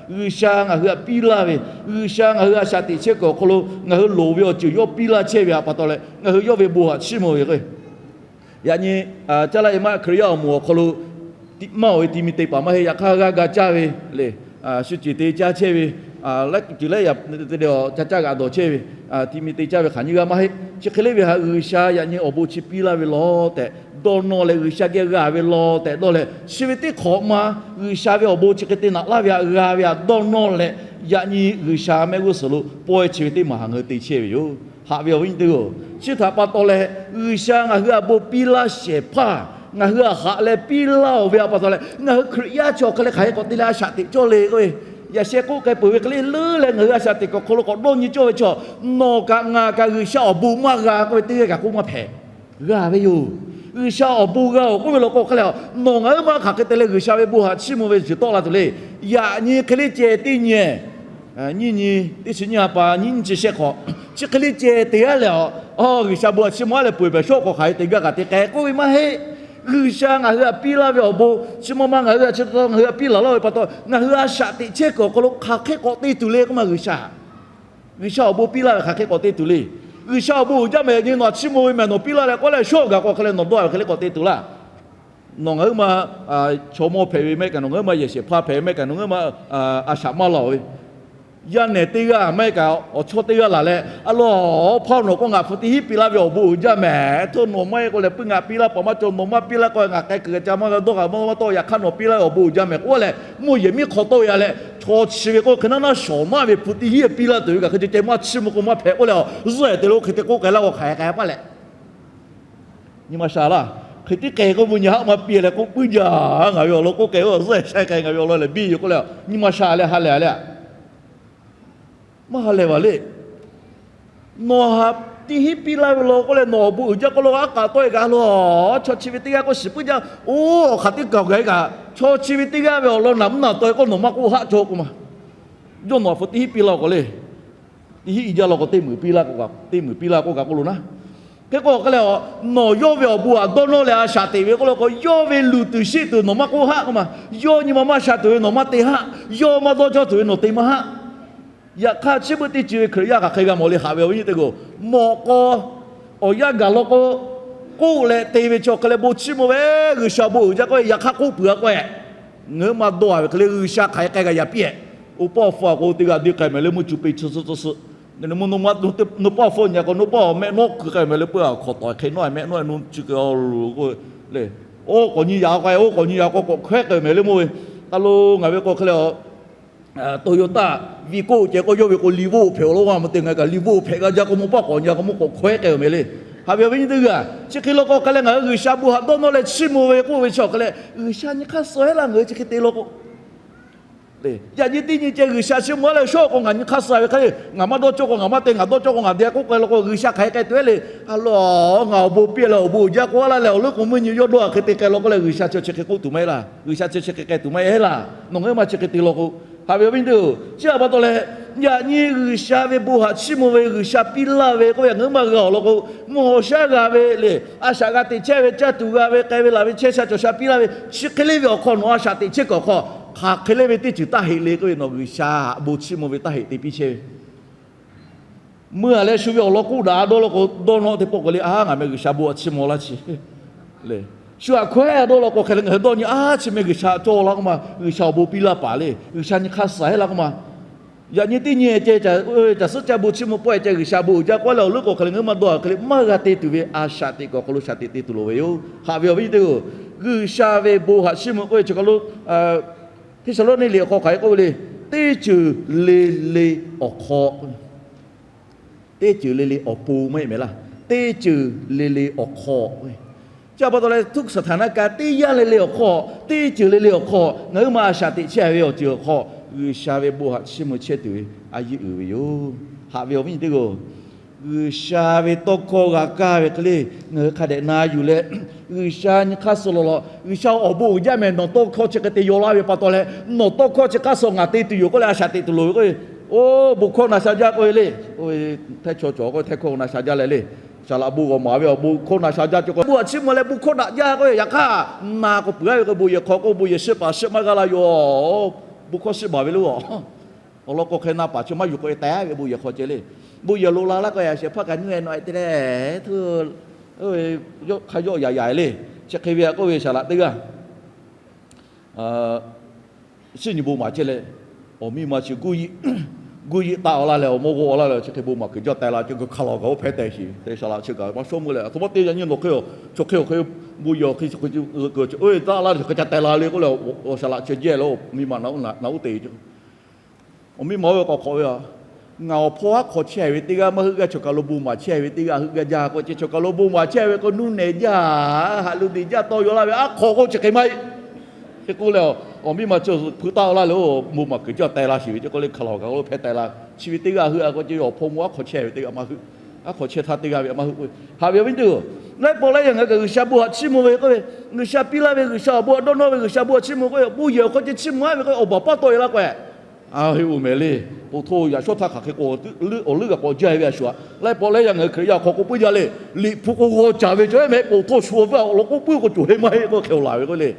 G'uiˬsha ngaˬ hui htaꞈ piˇ laˇ ve, G'uiˬsha ngaˬ hui a shaꞈ teꞈ chehˇ kuiˬ awˬ hk'aw lo ngaˬ hui loˍ ve awˬ ceuˬ yawˇ piˇ laˇ chehˇ ve pa taw leh ngaˬ hui yawˇ ve bon haꞈ chiˇ mvuh ve k'o, yaꞈ nyi caˇ laˇ e maˇ Hkriꞈ yaˇ awˬ moˍ awˬ hk'aw lo maˇ oˬ ve ti mi te paˍ maˇ heˆ. Yaꞈ hk'aˇ g'a ga caˇ ve le, shu ceˬ te caˇ chehˇ ve, laiˉ kuiˬ laiˉ yaꞈ te te ca caˇ g'aꞈ dawˬ chehˇ ve, ti mi te caˇ ve hk'aˬ nyiˇ g'aˇ maˇ heˆ. Chi hk'e le ve htaꞈ G'uiˬsha yaꞈ nyi awˬ bon chi piˇ laˇ ve law tehꞈ dawˇ nawˇ leh, G'uiˬsha geh g'a ve law tehꞈ dawˇ leh, chi ve teˇ hk'awꞈ ma G'uiˬsha ve awˬ bon chi hk'e te naꞈ laˇ ve htaꞈ g'a ve htaꞈ dawˇ nawˇ leh, yaꞈ nyi G'uiˬsha mehˆ g'uˇ suhˍ lo pawehˇ chi ve teˇ maˬ htaꞈ ngaˬ hui te chehˇ ve yoˬ. Haꞈ ve awˬ viˉ nyi teˇ g'aˇ-oˬ, chi htaꞈ pa taw leh G'uiˬsha ngaˬ hui htaꞈ bon piˇ laˇ shehˍ hpaˇ, ngaˬ hui htaꞈ haꞈ leh piˇ laˇ-oˬ ve pa taw leh, ngaˬ hui Hkriꞈ yaˇ chi awˬ hk'e leh hk'aˬ hk'e k'awꞈ te leh a shaꞈ teꞈ cawˇ le k'oˆ ve, yaꞈ sheh k'oˆ k'ai peuˬ ve hk'e le leuˉ leh ngaˬ hui a shaꞈ teꞈ kuiˬ awˬ hk'aw lo k'awꞈ dawˇ nyi cawˇ ve chaw, nawˬ kaꞈ ngaˬ kaꞈ G'uiˬsha awˬ bon maˇ g'a k'oˆ ve teˇ g'aˇ kaꞈ k'oˆ maˇ hpehꞈ. G'a ve yoˬ. G'uiˬsha awˬ bon g'a-oˬ k'oˆ ve law k'o hk'e leh, nawˬ ngaˬ hui maˇ hk'aˬ hk'e te leh G'uiˬsha ve bon haꞈ chiˇ mvuh ve ceuˬ tawˆ la tuˬ le. Yaꞈ nyi hk'e le ceh teˇ nyi nyiˇ nyi, teˇ chi nyiˇ ha pa nyiˇ nyi chi shehˆ hk'awꞈ, chi hk'e le ceh te-a leh, a, G'uiˬsha bon haꞈ chiˇ mvuh-a leh peuˬ hpehꞈ shawˉ k'awꞈ hk'aˬ hk'e te gaˇ kaꞈ te k'ai k'oˆ ve maˇ heˆ. G'uiˬsha ngaˬ hui htaꞈ piˇ laˇ ve awˬ bon chi ma ma ngaˬ hui htaꞈ chi ngaˬ hui htaꞈ piˇ laˬ laˇ ve pa taw, ngaˬ hui a shaꞈ teꞈ chehˇ kuiˬ awˬ hk'aw lo hk'aˬ hk'e k'awꞈ te tuˬ le k'oˆ ma G'uiˬsha G'uiˬsha awˬ bon piˇ laˇ ve hk'aˬ hk'e k'awꞈ te tuˬ le. G'uiˬsha awˬ bon uiˍ jaˇ mehˍ nyi nawˬ htaꞈ chiˇ mvuh ve mehˍ nawˬ piˇ laˇ leh k'oˆ leh shawˉ gaˬ k'o hk'e leh nawˬ dawˇ ve hk'e le k'awꞈ te tuˬ laˇ. Nawˬ ngaˬ hui ma chaw mawˇ hpehꞈ ve maˇ heˆ kaꞈ, nawˬ ngaˬ hui ma yehˬ shehˍ hpaˇ hpehꞈ ve maˇ heˆ kaꞈ, nawˬ ngaˬ hui ma a shaꞈ maˇ laˬ-oˬ ve, yaˇ nehˬ teˇ g'aˇ maˇ heˆ kaꞈ awˬ chawˇ teˇ g'aˇ laˬ leh, a lo, Awˬ hpawˇ nawˬ k'o ngaˬ hpu teˇ hinˉ piˇ laˇ ve awˬ bon uiˍ jaˇ mehˍ. Htawˇ nawˬ maˇ heˆ k'o lehˬ puiˉ ngaˬ piˇ laˇ, paˍ maˇ cawˬ, nawˬ maˇ piˇ laˇ k'o ngaˬ k'ai kuiˬ g'a ca maˇ g'a dawˇ g'a maˇ dawˇ, yaꞈ hk'aˇ nawˬ piˇ laˇ ve awˬ bon uiˍ jaˇ mehˍ k'oˆ leh, mvuhˇ yehˬ miˉ hk'aw tawˆ-e-a leh, chaw chi ve k'o hk'e naˉ naˉ shawˍ maˇ ve hpu teˇ hinˉ piˇ laˇ tuˬ ve kaꞈ hk'e ceh ceh maˇ chiˇ mvuh k'o maˇ hpehꞈ k'oˆ leh, zuhˆ-ehˍ te lo hk'e te k'oˆ k'ai laˇ k'o hk'aˬ hk'e k'ai paˇ leh, nyi ma sha laˇ. Hk'e tiˉ k'ai k'oˆ mvuhˇ nyi haˆ maˇ piˇ leh k'oˆ puiˉ jaˇ. Ngaˬ ve awˬ lawn k'oˆ k'ai, zuhˆ shaiˉ k'ai ngaˬ ve awˬ lawn lehˬ biˇ yoˬ k'oˆ leh, nyi ma sha leh ha lehˬ leh, maˇ ha lehˬ vaˬ le. Nawˬ ha tiˇ hinˉ piˇ laˇ ve law k'oˆ leh nawˬ awˬ bon uiˍ jaˇ k'oˆ lo aˉ k'aꞈ tawˆ e kaꞈ lo, chaw chi ve teˇ g'aˇ k'oˆ shiˍ puiˉ jaˇ. Oˇ, awˬ hk'aˬ teˇ kaˬ gaˬ e kaꞈ chaw chi ve teˇ g'aˇ ve awˬ lawn naˬ mvuhˇ naˬ tawˆ e k'oˆ nawˬ maˇ k'oˆ haˆ cawˇ k'oˆ ma. Yawˇ nawˬ htaꞈ hpu tiˇ hinˉ piˇ laˇ k'o le, tiˇ hinˉ i jaˇ law k'o teˇ meunˍ piˇ laˇ k'oˆ kaꞈ, teˇ meunˍ piˇ laˇ k'oˆ kaꞈ k'oˆ lo naˉ. Hk'e k'o hk'e leh, nawˬ yawˇ ve awˬ bon htaꞈ dawˇ nawˇ leh a shaꞈ teꞈ ve k'oˆ lo k'o, yawˇ ve luˬ tuˬ sheˆ tuˬ nawˬ maˇ k'oˆ haˆ k'oˆ ma. Yawˇ nyi ma maˇ sha tuˬ ve nawˬ maˇ te haˆ. Yawˇ maˇ dawˇ cawˇ tuˬ ve nawˬ te maˇ haˆ. Yaꞈ hk'aˇ chi beuꞈ teˇ ceuˬ ve Hkriꞈ yaˇ hk'aˬ hk'e g'a mawˬ le, haꞈ ve awˬ viˉ nyi teˇ g'aˇ-oˬ. Mawꞈ k'aw awˬ yanˇ gaˬ law k'o, k'oˆ leh te ve chi awˬ hk'e leh bon chiˇ mvuh ve, G'uiˬsha bon uiˍ jaˇ k'oˆ ve, yaꞈ hk'aˇ k'oˆ peuˬ a k'o, ngaˬ hui maˇ dawˇ a ve hk'e le, G'uiˬsha hk'aˬ hk'e k'ai g'a yaꞈ piˇ-ehˍ. Oˇ paˆ awˬ hpfuhˇ a k'o teˇ g'aˇ deˇ k'ai mehˍ le, mvuhˇ cuˬ peˇ chi tsuhˇ tsuhˇ suhˍ. Nawˬ paˆ awˬ hpfuhˇ nyi a k'o, nawˬ paˆ awˬ mehˆ nawˉ kuiˬ k'ai mehˍ le, peuˬ a hk'awꞈ tawˍ hk'e nawˉ mehˆ nawˉ nawˉ chi k'ai lo k'o le, oˇ k'awꞈ nyi yaꞈ k'ai, oˇ k'awꞈ nyi yaꞈ k'o k'awꞈ hkawehˉ k'ai mehˍ le mawˇ ve. Ta lo ngaˬ ve k'o hk'e leh a, Toyota Vigo ceh k'o, yawˇ ve k'o Revo hpehꞈ-oˬ law, maˇ te ngaˬ kaꞈ Revo hpehꞈ g'a jaˇ k'o, mawˇ paˆ k'awꞈ nyi a k'o, mawˇ k'awꞈ hkawehˉ k'ai mehˍ le. Haꞈ ve awˬ viˉ nyi teˇ g'aˇ, chi hk'e law k'o hk'e leh ngaˬ hui G'uiˬsha bon htaꞈ dawˇ nawˇ leh chiˇ mvuh ve k'oˆ ve chi awˬ hk'e leh, G'uiˬsha nyi hk'aˇ suh heˆ laˇ, ngaˬ hui chi hk'e te law k'o le. Yaꞈ nyi teˇ nyi ceh G'uiˬsha chiˇ mvuh a leh shawˉ k'o ngaˬ nyi hk'aˇ suh ve hk'e le, ngaˬ maˇ dawˇ cawˇ k'o ngaˬ maˇ te, ngaˬ dawˇ cawˇ k'o ngaˬ te k'oˆ k'ai law k'o, G'uiˬsha hk'aˬ hk'e k'ai tuˬ ve le. A lo, ngaˬ awˬ bon piˇ leh awˬ bon uiˍ jaˇ k'oˆ a laˇ leh, awˬ leuˉ k'o mvuhˇ nyi yawˇ dawˇ a hk'e te k'ai law k'oˆ leh, G'uiˬsha chi chi hk'e k'oˆ tuˬ maˇ heˆ laˇ. G'uiˬsha chi chi hk'e k'ai tuˬ maˇ heˆ laˇ. Nawˬ ngaˬ hui maˇ chi hk'e te law k'o, haꞈ ve awˬ viˉ nyi teˇ g'aˇ-oˬ, chi htaꞈ pa taw leh, yaꞈ nyi G'uiˬsha ve bon htaꞈ chiˇ mvuh ve, G'uiˬsha piˇ laˇ ve k'oˆ ve ngaˬ hui maˇ g'a awˬ lawn k'o, mvuhˇ haw shaˉ g'a ve le, a shaꞈ g'a teꞈ chehˇ ve, caˇ tuˬ g'a ve, k'ai ve laˬ ve, chehˇ sha cawˬ sha piˇ laˇ ve, chi hk'e le ve awˬ hk'aw nawˬ a shaꞈ teꞈ chehˇ kuiˬ awˬ hk'aw, hk'aˬ hk'e le ve teˇ ceuˬ taˇ heꞈ le k'oˆ ve, nawˬ G'uiˬsha bon chiˇ mvuh ve taˇ heꞈ te piˇ chehˇ ve meuˇ a leh shu ve awˬ lawn k'oˆ daꞈ a dawˇ law k'o, dawˇ nawˇ teˇ pawˆ k'o le, a, ngaˬ meh G'uiˬsha bon htaꞈ chiˇ mvuh laˇ chi le. Shu htaꞈ hkawehˉ dawˇ law k'o hk'e le, ngaˬ hui dawˇ nyi a, chi meh G'uiˬsha cawˇ laˇ k'oˆ ma, G'uiˬsha awˬ bon piˇ laˇ paˍ le, G'uiˬsha nyi hk'aˇ suh heˆ laˇ k'oˆ ma. Yaꞈ nyi teˇ nyi ceh, caˬ suhˉ caˇ bon chiˇ mvuh pawehˇ ceh G'uiˬsha bon uiˍ jaˇ k'oˆ leh awˬ leuˉ k'o hk'e le, ngaˬ hui maˇ dawˇ a hk'e le, maˇ g'a te tuˬ ve a shaꞈ teꞈ kuiˬ awˬ hk'aw lo shaꞈ teꞈ te tuˬ loˍ ve yoˬ. Haꞈ ve awˬ viˉ nyi teˇ g'aˇ-oˬ, G'uiˬsha ve bon htaꞈ chiˇ mvuh k'oˆ ve chi hk'aw lo Hteˇsaˍlawˇniˆ liꞈ awˬ hk'aw hk'aˬ hk'e k'oˆ ve le, teˇ ceuˬ le le awˬ hk'aw, teˇ ceuˬ le le awˬ pon maˇ heˆ mehˍ laˇ, teˇ ceuˬ le le awˬ hk'aw. Chi pa taw leh htuˇ suhˍ htaˍ naˆ ka teˇ yanˇ le le awˬ hk'aw, teˇ ceuˬ le le awˬ hk'aw, ngaˬ hui ma a shaꞈ teꞈ chehˇ ve awˬ ceuˬ awˬ hk'aw, G'uiˬsha ve bon htaꞈ chiˇ mvuh chehˇ tuˬ ve a yeˇ uiˍ ve yoˬ. Haꞈ ve awˬ viˉ nyi teˇ g'aˇ-oˬ, G'uiˬsha ve tawˇ hkawˇ g'a kaˇ ve hk'e le, ngaˬ hui hk'a dehꞈ na yuˬ leh, G'uiˬsha nyi hk'aˇ suh lawˬ lawˬ, G'uiˬsha awˬ bon uiˍ jaˇ mehˍ, nawˬ tawˇ hkawˇ chi hk'e te yaw laˇ ve pa taw leh, nawˬ tawˇ hkawˇ chi hk'aˇ suh ngaˬ te tuˬ yoˬ k'oˆ leh a shaꞈ teꞈ tuˬ loˍ ve k'o, oˇ bon hkawˇ na sha jaˇ k'oˆ ve le. Htehˇ chaw cawˬ k'o htehˇ hkawˇ na sha jaˇ leh le. Saˍ laꞈ bon g'awˬ maˍ ve awˬ bon hkawˇ na sha jaˇ cawˬ k'o, bon htaꞈ chiˇ mvuh leh bon hkawˇ daꞈ jaˇ k'oˆ ve, yaꞈ hk'aˇ na k'o peuˬ a ve k'o bon yehˬ hk'aw k'o bon yehˬ shiˆ paˍ shiˆ maˇ g'a la yoˬ. Bon hkawˇ shiˆ baˬ ve le. Awˬ lawn k'o hk'e na paˍ chi maˇ yuˬ k'o e teh ve bon yehˬ hk'aw ceh le. Bon yehˬ lo la laˇ k'o yaꞈ shehˍ hpaˇ kaꞈ nyi e nawˬ e te leh, hk'a yawˆ yaꞈ yaꞈ le. Chi hk'e ve a k'oˆ ve saˍ laꞈ teˇ g'aˇ, suhˉ nyi bon maˍ chehˇ leh, awˬ miˇ ma chi guˇ yiˆ taˆ a laˇ leh awˬ mawˇ g'awˇ a laˇ leh chi hk'e bon maˍ kuiˬ jaˇ teh la ceh, hk'aˬ laˬ gaˬ oˇ hpehꞈ teh shiˍ te saˍ laꞈ chi kaꞈ maˇ shawˉ meuˇ leh, a htoꞈ ma te yaꞈ nyi nawˬ hk'e, chaw hk'e awˬ hk'e bon yehˬ awˬ hk'e chi hk'e oˇ e taˆ laˇ leh chi hk'e ca teh la le k'oˆ leh, awˬ saˍ laꞈ chi jehˇ leh awˬ miˇ ma na uˉ te ve ceh. Awˬ miˇ ma oˇ ve k'awꞈ hk'awꞈ ve a, ngaˬ awˬ hpawˇ aˉ hk'aw chehˇ ve teˇ g'aˇ maˇ heuˆ gaˇ, chaw kaˬ lo bon maˍ chehˇ ve teˇ g'aˇ heuˆ gaˇ jaˇ k'o ceh, chaw kaˬ lo bon maˍ chehˇ ve k'o nuˇ nehˬ jaˇ, haꞈ lo deˬ jaˇ tawˇ yaw laˇ ve aˉ hk'aw k'o chi hk'e maˇ heˆ. Hk'e k'oˆ leh, awˬ miˇ ma chi hpu taˆ laˇ leh oˇ bon maˍ kuiˬ jaˇ teh la shiˍ ve ceh k'oˆ leh hk'aˬ laˬ gaˬ k'oˆ hpehꞈ teh la. Chi ve teˇ g'aˇ heuˆ a k'o ceh, awˬ hpawˇ maˇ aˉ hk'aw chehˇ ve teˇ g'aˇ maˇ heuˆ. Aˉ hk'aw chehˇ htaˇ teˇ g'aˇ ve maˇ heuˆ k'o, haꞈ ve awˬ viˉ nyi teˇ g'aˇ, laiˉ pawˆ laiˉ yaˇ ngaˬ hui kaꞈ G'uiˬsha bon htaꞈ chiˇ mvuh ve k'oˆ ve, G'uiˬsha piˇ laˇ ve, G'uiˬsha awˬ bon htaꞈ dawˇ nawˇ ve, G'uiˬsha bon htaꞈ chiˇ mvuh k'oˆ ve, bon yehˬ awˬ hk'aw ceh chiˇ mvuh a ve k'o awˬ baˬ paˇ tawˆ e laˇ k'o, a, heˆ oˬ mehˍ le. K'o htoˇ yaꞈ shawˉ htaˇ hk'aˬ hk'e k'o, awˬ leuˉ g'a k'awꞈ jaˇ ve a shu a, laiˉ pawˆ laiˉ yaˇ ngaˬ hui Hkriꞈ yaˇ awˬ hk'aw k'oˆ puiˉ jaˇ le. Liꞈ hpu k'o g'aw caˍ ve cawˬ e mehˍ, k'o htoˇ shu a ve awˬ lawn k'oˆ puiˉ k'o cawˬ heˆ maˇ heˆ k'oˆ hk'e awˬ laˬ ve k'o le.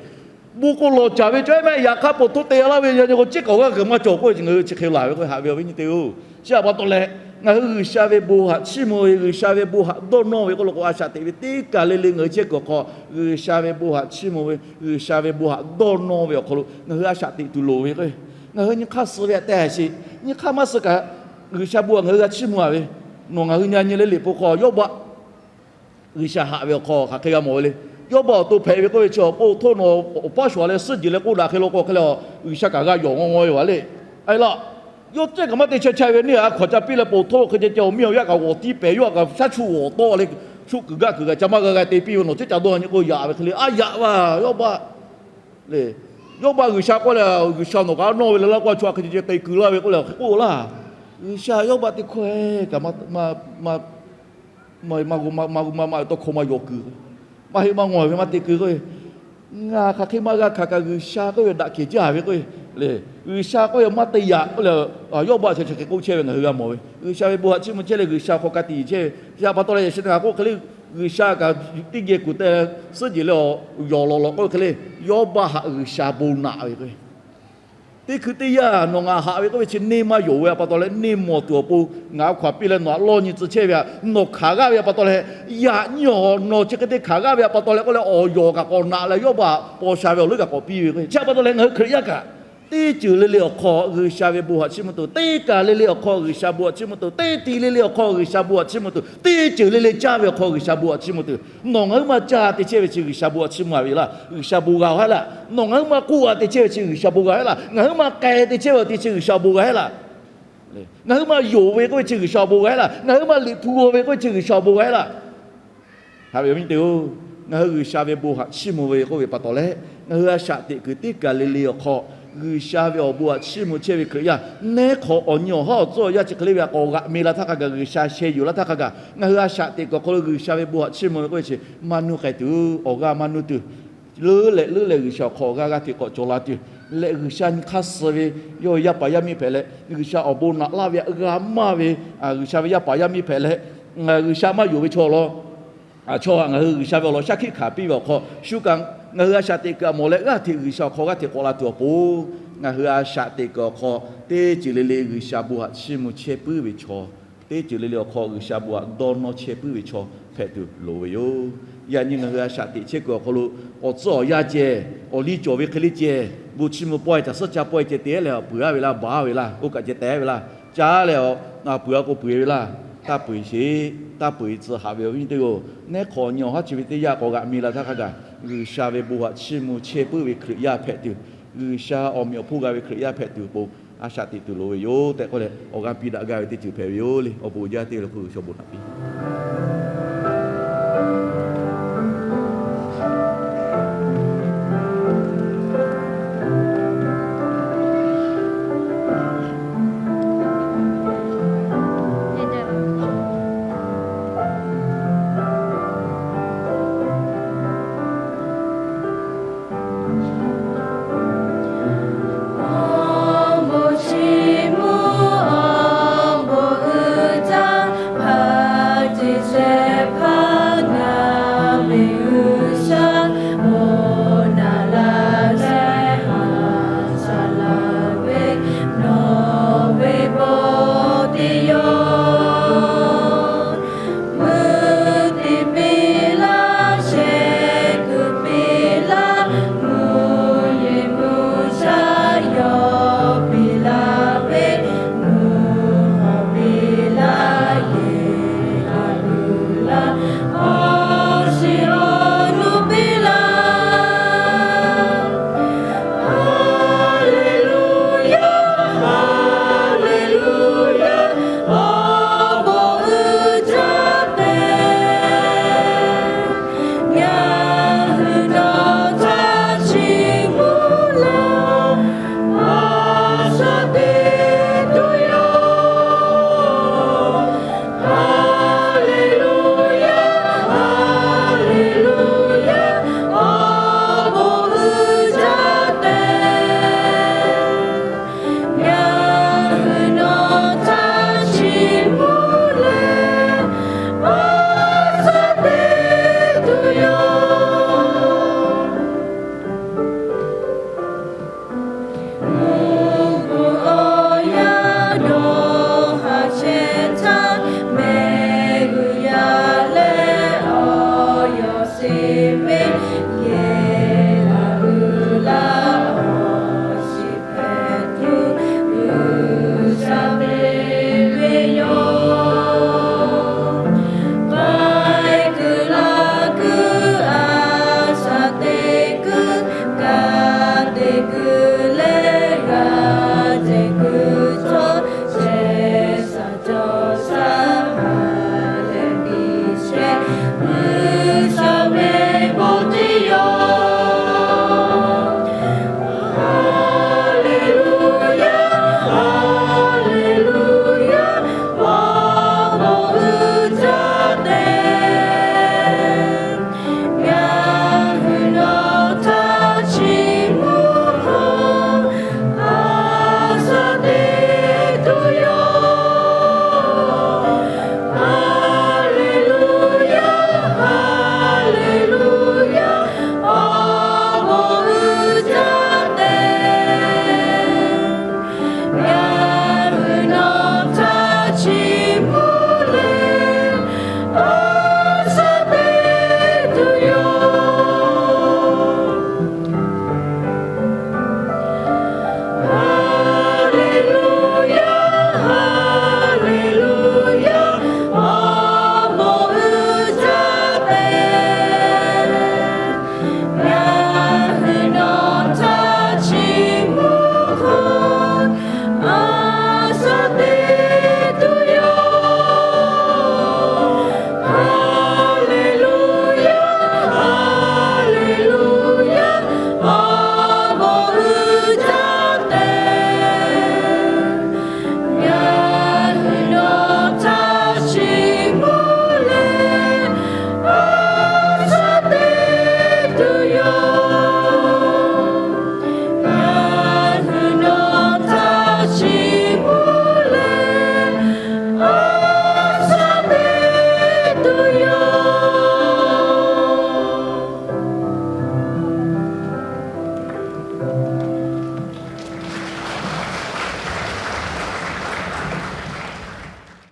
Bon k'o lawˬ caˍ ve cawˬ e mehˍ, yaꞈ hk'aˇ po htoˇ te laˇ ve yaꞈ nyi k'o, ceˉ k'awꞈ g'aˇ kaꞈ maˇ cawˬ k'oˆ ve ngaˬ hui chi hk'e laˬ ve k'o, haꞈ ve awˬ viˉ nyi teˇ g'aˇ-oˬ, chi htaꞈ pa taw leh, ngaˬ hui G'uiˬsha ve bon htaꞈ chiˇ mvuh ve, G'uiˬsha ve bon htaꞈ dawˇ nawˇ ve k'oˆ lo k'o, a shaꞈ teꞈ ve teˇ kaˬ le le ngaˬ hui chehˇ kuiˬ awˬ hk'aw, G'uiˬsha ve bon htaꞈ chiˇ mvuh ve, G'uiˬsha ve bon htaꞈ dawˇ nawˇ ve awˬ hk'aw lo ngaˬ hui a shaꞈ teꞈ tuˬ loˍ ve k'o, ngaˬ hui nyi hk'aˇ suh ve htaꞈ te a sheˍ. Nyi hk'aˇ maˇ suh kaꞈ, G'uiˬsha bon htaꞈ ngaˬ hui g'a chiˇ mvuh a ve, nawˬ ngaˬ hui nyi a nyi le liꞈ hpu hk'aw Yawˇbaˆ G'uiˬsha haꞈ ve awˬ hk'aw hk'aˬ hk'e g'a mawˬ ve le. Yawˇbaˆ awˬ to hpehꞈ ve k'oˆ ve chi, po htoˇ nawˬ awˬ paˇ shuˍ a leh suhˉ jeˬ leh k'oˆ daꞈ hk'e law k'o hk'e le, G'uiˬsha kaꞈ g'a yawˬ ngawˇ ngawˇ ve vaˬ le. A laˇ, yawˇ cehˇ kaꞈ maˇ te chehˇ chehˇ ve neˇ a hkawnˍ ca piˇ leh po htoˇ hk'e ceh ceh awˬ miˇ awˬ yaˇ kaꞈ g'awˬ tiˉ pehˍ, yawˇ kaꞈ shaˉ chu g'awˬ tawˆ leh Shu kuiˬ gaˇ kuiˬ g'a ca maˇ g'a g'a te piˇ ve, nawˬ ceˉ ca dawˇ nyi k'o yaꞈ ve hk'e le, a yaꞈ vaˇ Yawˇbaˆ le. Yawˇbaˆ G'uiˬsha k'oˆ leh, G'uiˬsha nawˬ kaꞈ nawˇ ve le laˇ k'o, a chaw hk'e ce ce te keu laˇ ve k'oˆ leh hk'e k'oˆ laˇ. G'uiˬsha Yawˇbaˆ teˇ hkawˇ kaꞈ maˇ maˇ maˇ maˇ maˇ maˇ tawˇ hkawˇ maˇ yaw keu, maˇ heˆ maˇ ngawˬ ve maˇ te keu k'o, ngaˬ hk'aˬ hk'e maˇ g'a hkanˍ kaꞈ G'uiˬsha k'oˆ ve daꞈ kehˬ jaˇ ve k'o, le, G'uiˬsha k'oˆ ve maˇ te yaꞈ k'oˆ leh, Yawˇbaˆ chi chi hk'e k'oˆ chehˇ ve ngaˬ hui g'a mawˬ ve. G'uiˬsha ve bon haꞈ chiˇ mvuh chehˇ leh G'uiˬsha hk'aw ka tiꞈ yeˬ chehˇ ve chi a pa taw leh, yaꞈ shi teˇ g'aˇ k'oˆ hk'e le, G'uiˬsha kaꞈ teˇ geh kuˬ te suhˉ jeˬ leh awˬ yawˬ lawˬ lawꞈ k'oˆ ve hk'e le, Yawˇbaˆ haꞈ G'uiˬsha bon naꞈ ve k'o, teˇ hkui teˇ yanˇ nawˬ ngaˬ haꞈ ve k'oˆ ve chi neˇ maˇ yonˍ ve a pa taw leh, neˇ mawˬ tuˬ awˬ pon ngaˬ a hkaw aˬ piˇ leh nawˬ htaꞈ lawˇ nyi tcuh chehˇ ve htaꞈ nawˬ hkanˍ g'aˇ ve a pa taw leh, yaꞈ nyi awˬ nawˬ chi hk'e te hkanˍ g'aˇ ve a pa taw leh k'oˆ leh, awˬ yawˬ kaꞈ k'awꞈ naꞈ leh Yawˇbaˆ paw sha ve awˬ leuˉ kaꞈ k'awꞈ piˇ ve k'o, chi a pa taw leh ngaˬ hui Hkriꞈ yaˇ kaꞈ teˇ ceuˬ le le awˬ hk'aw G'uiˬsha ve bon haꞈ chiˇ mvuh tuˬ, teˇ kaˬ le le awˬ hk'aw G'uiˬsha bon haꞈ chiˇ mvuh tuˬ, teˇ ti le le awˬ hk'aw G'uiˬsha bon haꞈ chiˇ mvuh tuˬ, teˇ ceuˬ le le caˇ ve awˬ hk'aw G'uiˬsha bon haꞈ chiˇ mvuh tuˬ, nawˬ ngaˬ huiˉ maˇ caˇ te chehˇ ve chi G'uiˬsha bon haꞈ chiˇ mvuh a ve laˇ, G'uiˬsha bon g'a haˉ laˇ. Nawˬ ngaˬ huiˉ maˇ k'oˆ a te chehˇ ve chi G'uiˬsha bon g'a haˉ laˇ. Ngaˬ huiˉ maˇ k'ai te chehˇ ve awˬ ti chi G'uiˬsha bon g'a haˉ laˇ. Ngaˬ huiˉ maˇ yonˍ ve k'oˆ ve chi G'uiˬsha awˬ bon g'a haˉ laˇ. Ngaˬ huiˉ maˇ liꞈ hpu g'aw ve k'oˆ ve chi G'uiˬsha awˬ bon g'a haˉ laˇ. Haꞈ ve awˬ viˉ teˇ-oˬ, ngaˬ hui G'uiˬsha ve bon haꞈ chiˇ mvuh ve k'oˆ ve pa taw leh, ngaˬ hui a shaꞈ teꞈ kuiˬ teˇ kaˬ le le awˬ hk'aw G'uiˬsha ve awˬ bon haꞈ chiˇ mvuh chehˇ ve Hkriꞈ yaˇ, neˉ hk'awꞈ awˬ nyi awˬ haˉ awˬ tcuhˉ awˬ yanˇ chi hk'e le ve a k'awꞈ g'aꞈ me la htaˇ hk'a gaˬ, G'uiˬsha sheh yuˬ la htaˇ hk'a gaˬ, ngaˬ hui a shaꞈ teꞈ kuiˬ awˬ hk'aw lo G'uiˬsha ve bon haꞈ chiˇ mvuh ve k'oˆ ve chi maˇ nuˇ k'ai tuˬ, awˬ g'aˇ maˇ nuˇ tuˬ, leuˉ leh leuˉ leh G'uiˬsha awˬ hk'aw awˬ g'aˇ g'aˇ hteꞈ k'awꞈ cawˬ la tuˬ leh, G'uiˬsha nyi hk'aˇ suh ve yawˇ ve yaˇ paˍ yaˇ miˇ hpehꞈ leh, G'uiˬsha awˬ bon naꞈ laˇ ve htaꞈ g'a maˇ ve, G'uiˬsha ve yaˇ paˍ yaˇ miˇ hpehꞈ leh, G'uiˬsha maˇ yonˍ ve chaw law, chaw htaꞈ ngaˬ hui G'uiˬsha ve awˬ lawn shaˉ hkiˆ hkanˍ piˇ ve awˬ hk'aw shu kaꞈ, ngaˬ hui a shaꞈ teꞈ kuiˬ a mawˬ leh g'aˇ hteꞈ G'uiˬsha awˬ hk'aw g'aˇ hteꞈ k'awꞈ la tuˬ awˬ pon, ngaˬ hui a shaꞈ teꞈ kuiˬ awˬ hk'aw teˇ ceuˬ le le G'uiˬsha bon haꞈ chiˇ mvuh chehˇ puiˉ ve chaw, teˇ ceuˬ le le awˬ hk'aw G'uiˬsha bon haꞈ dawˇ nawˇ chehˇ puiˉ ve chaw hpehꞈ tuˬ loˍ ve yoˬ. Yaꞈ nyi ngaˬ hui a shaꞈ teꞈ chehˇ kuiˬ awˬ hk'aw lo awˬ tcuhˉ awˬ yanˇ ceh, awˬ liˇ cawˬ ve hk'e le ceh, bon chiˇ mvuh pawehˇ caˬ suhˉ ca pawehˇ ceh te leh a puiˍ a ve laˇ, baˬ a ve laˇ, oˇ kaꞈ ceh teh ve laˇ, ca leh a puiˍ a k'o puiˍ ve laˇ, taˇ puiˍ sheˍ, taˇ puiˍ tcuh haꞈ ve awˬ viˉ teˇ-oˬ, neˉ hk'awꞈ nyi awˬ haˉ chi ve teˇ yanˇ k'awꞈ g'aꞈ mi la htaˇ hk'a gaˬ, G'uiˬsha ve bon haꞈ chiˇ mvuh chehˇ puiˉ ve Hkriꞈ yaˇ hpehꞈ tuˬ, G'uiˬsha awˬ meꞈ awˬ hponˇ g'a ve Hkriꞈ yaˇ hpehꞈ tuˬ awˬ pon a shaꞈ teꞈ tuˬ loˍ ve yoˬ tehꞈ k'oˆ leh, awˬ g'aˇ piˇ daꞈ gaˇ ve teˇ ceuˬ hpehꞈ ve yoˬ le. Awˬ bon jaˇ teˇ g'aˇ le hk'oˆ G'uiˬsha bon naꞈ piˇ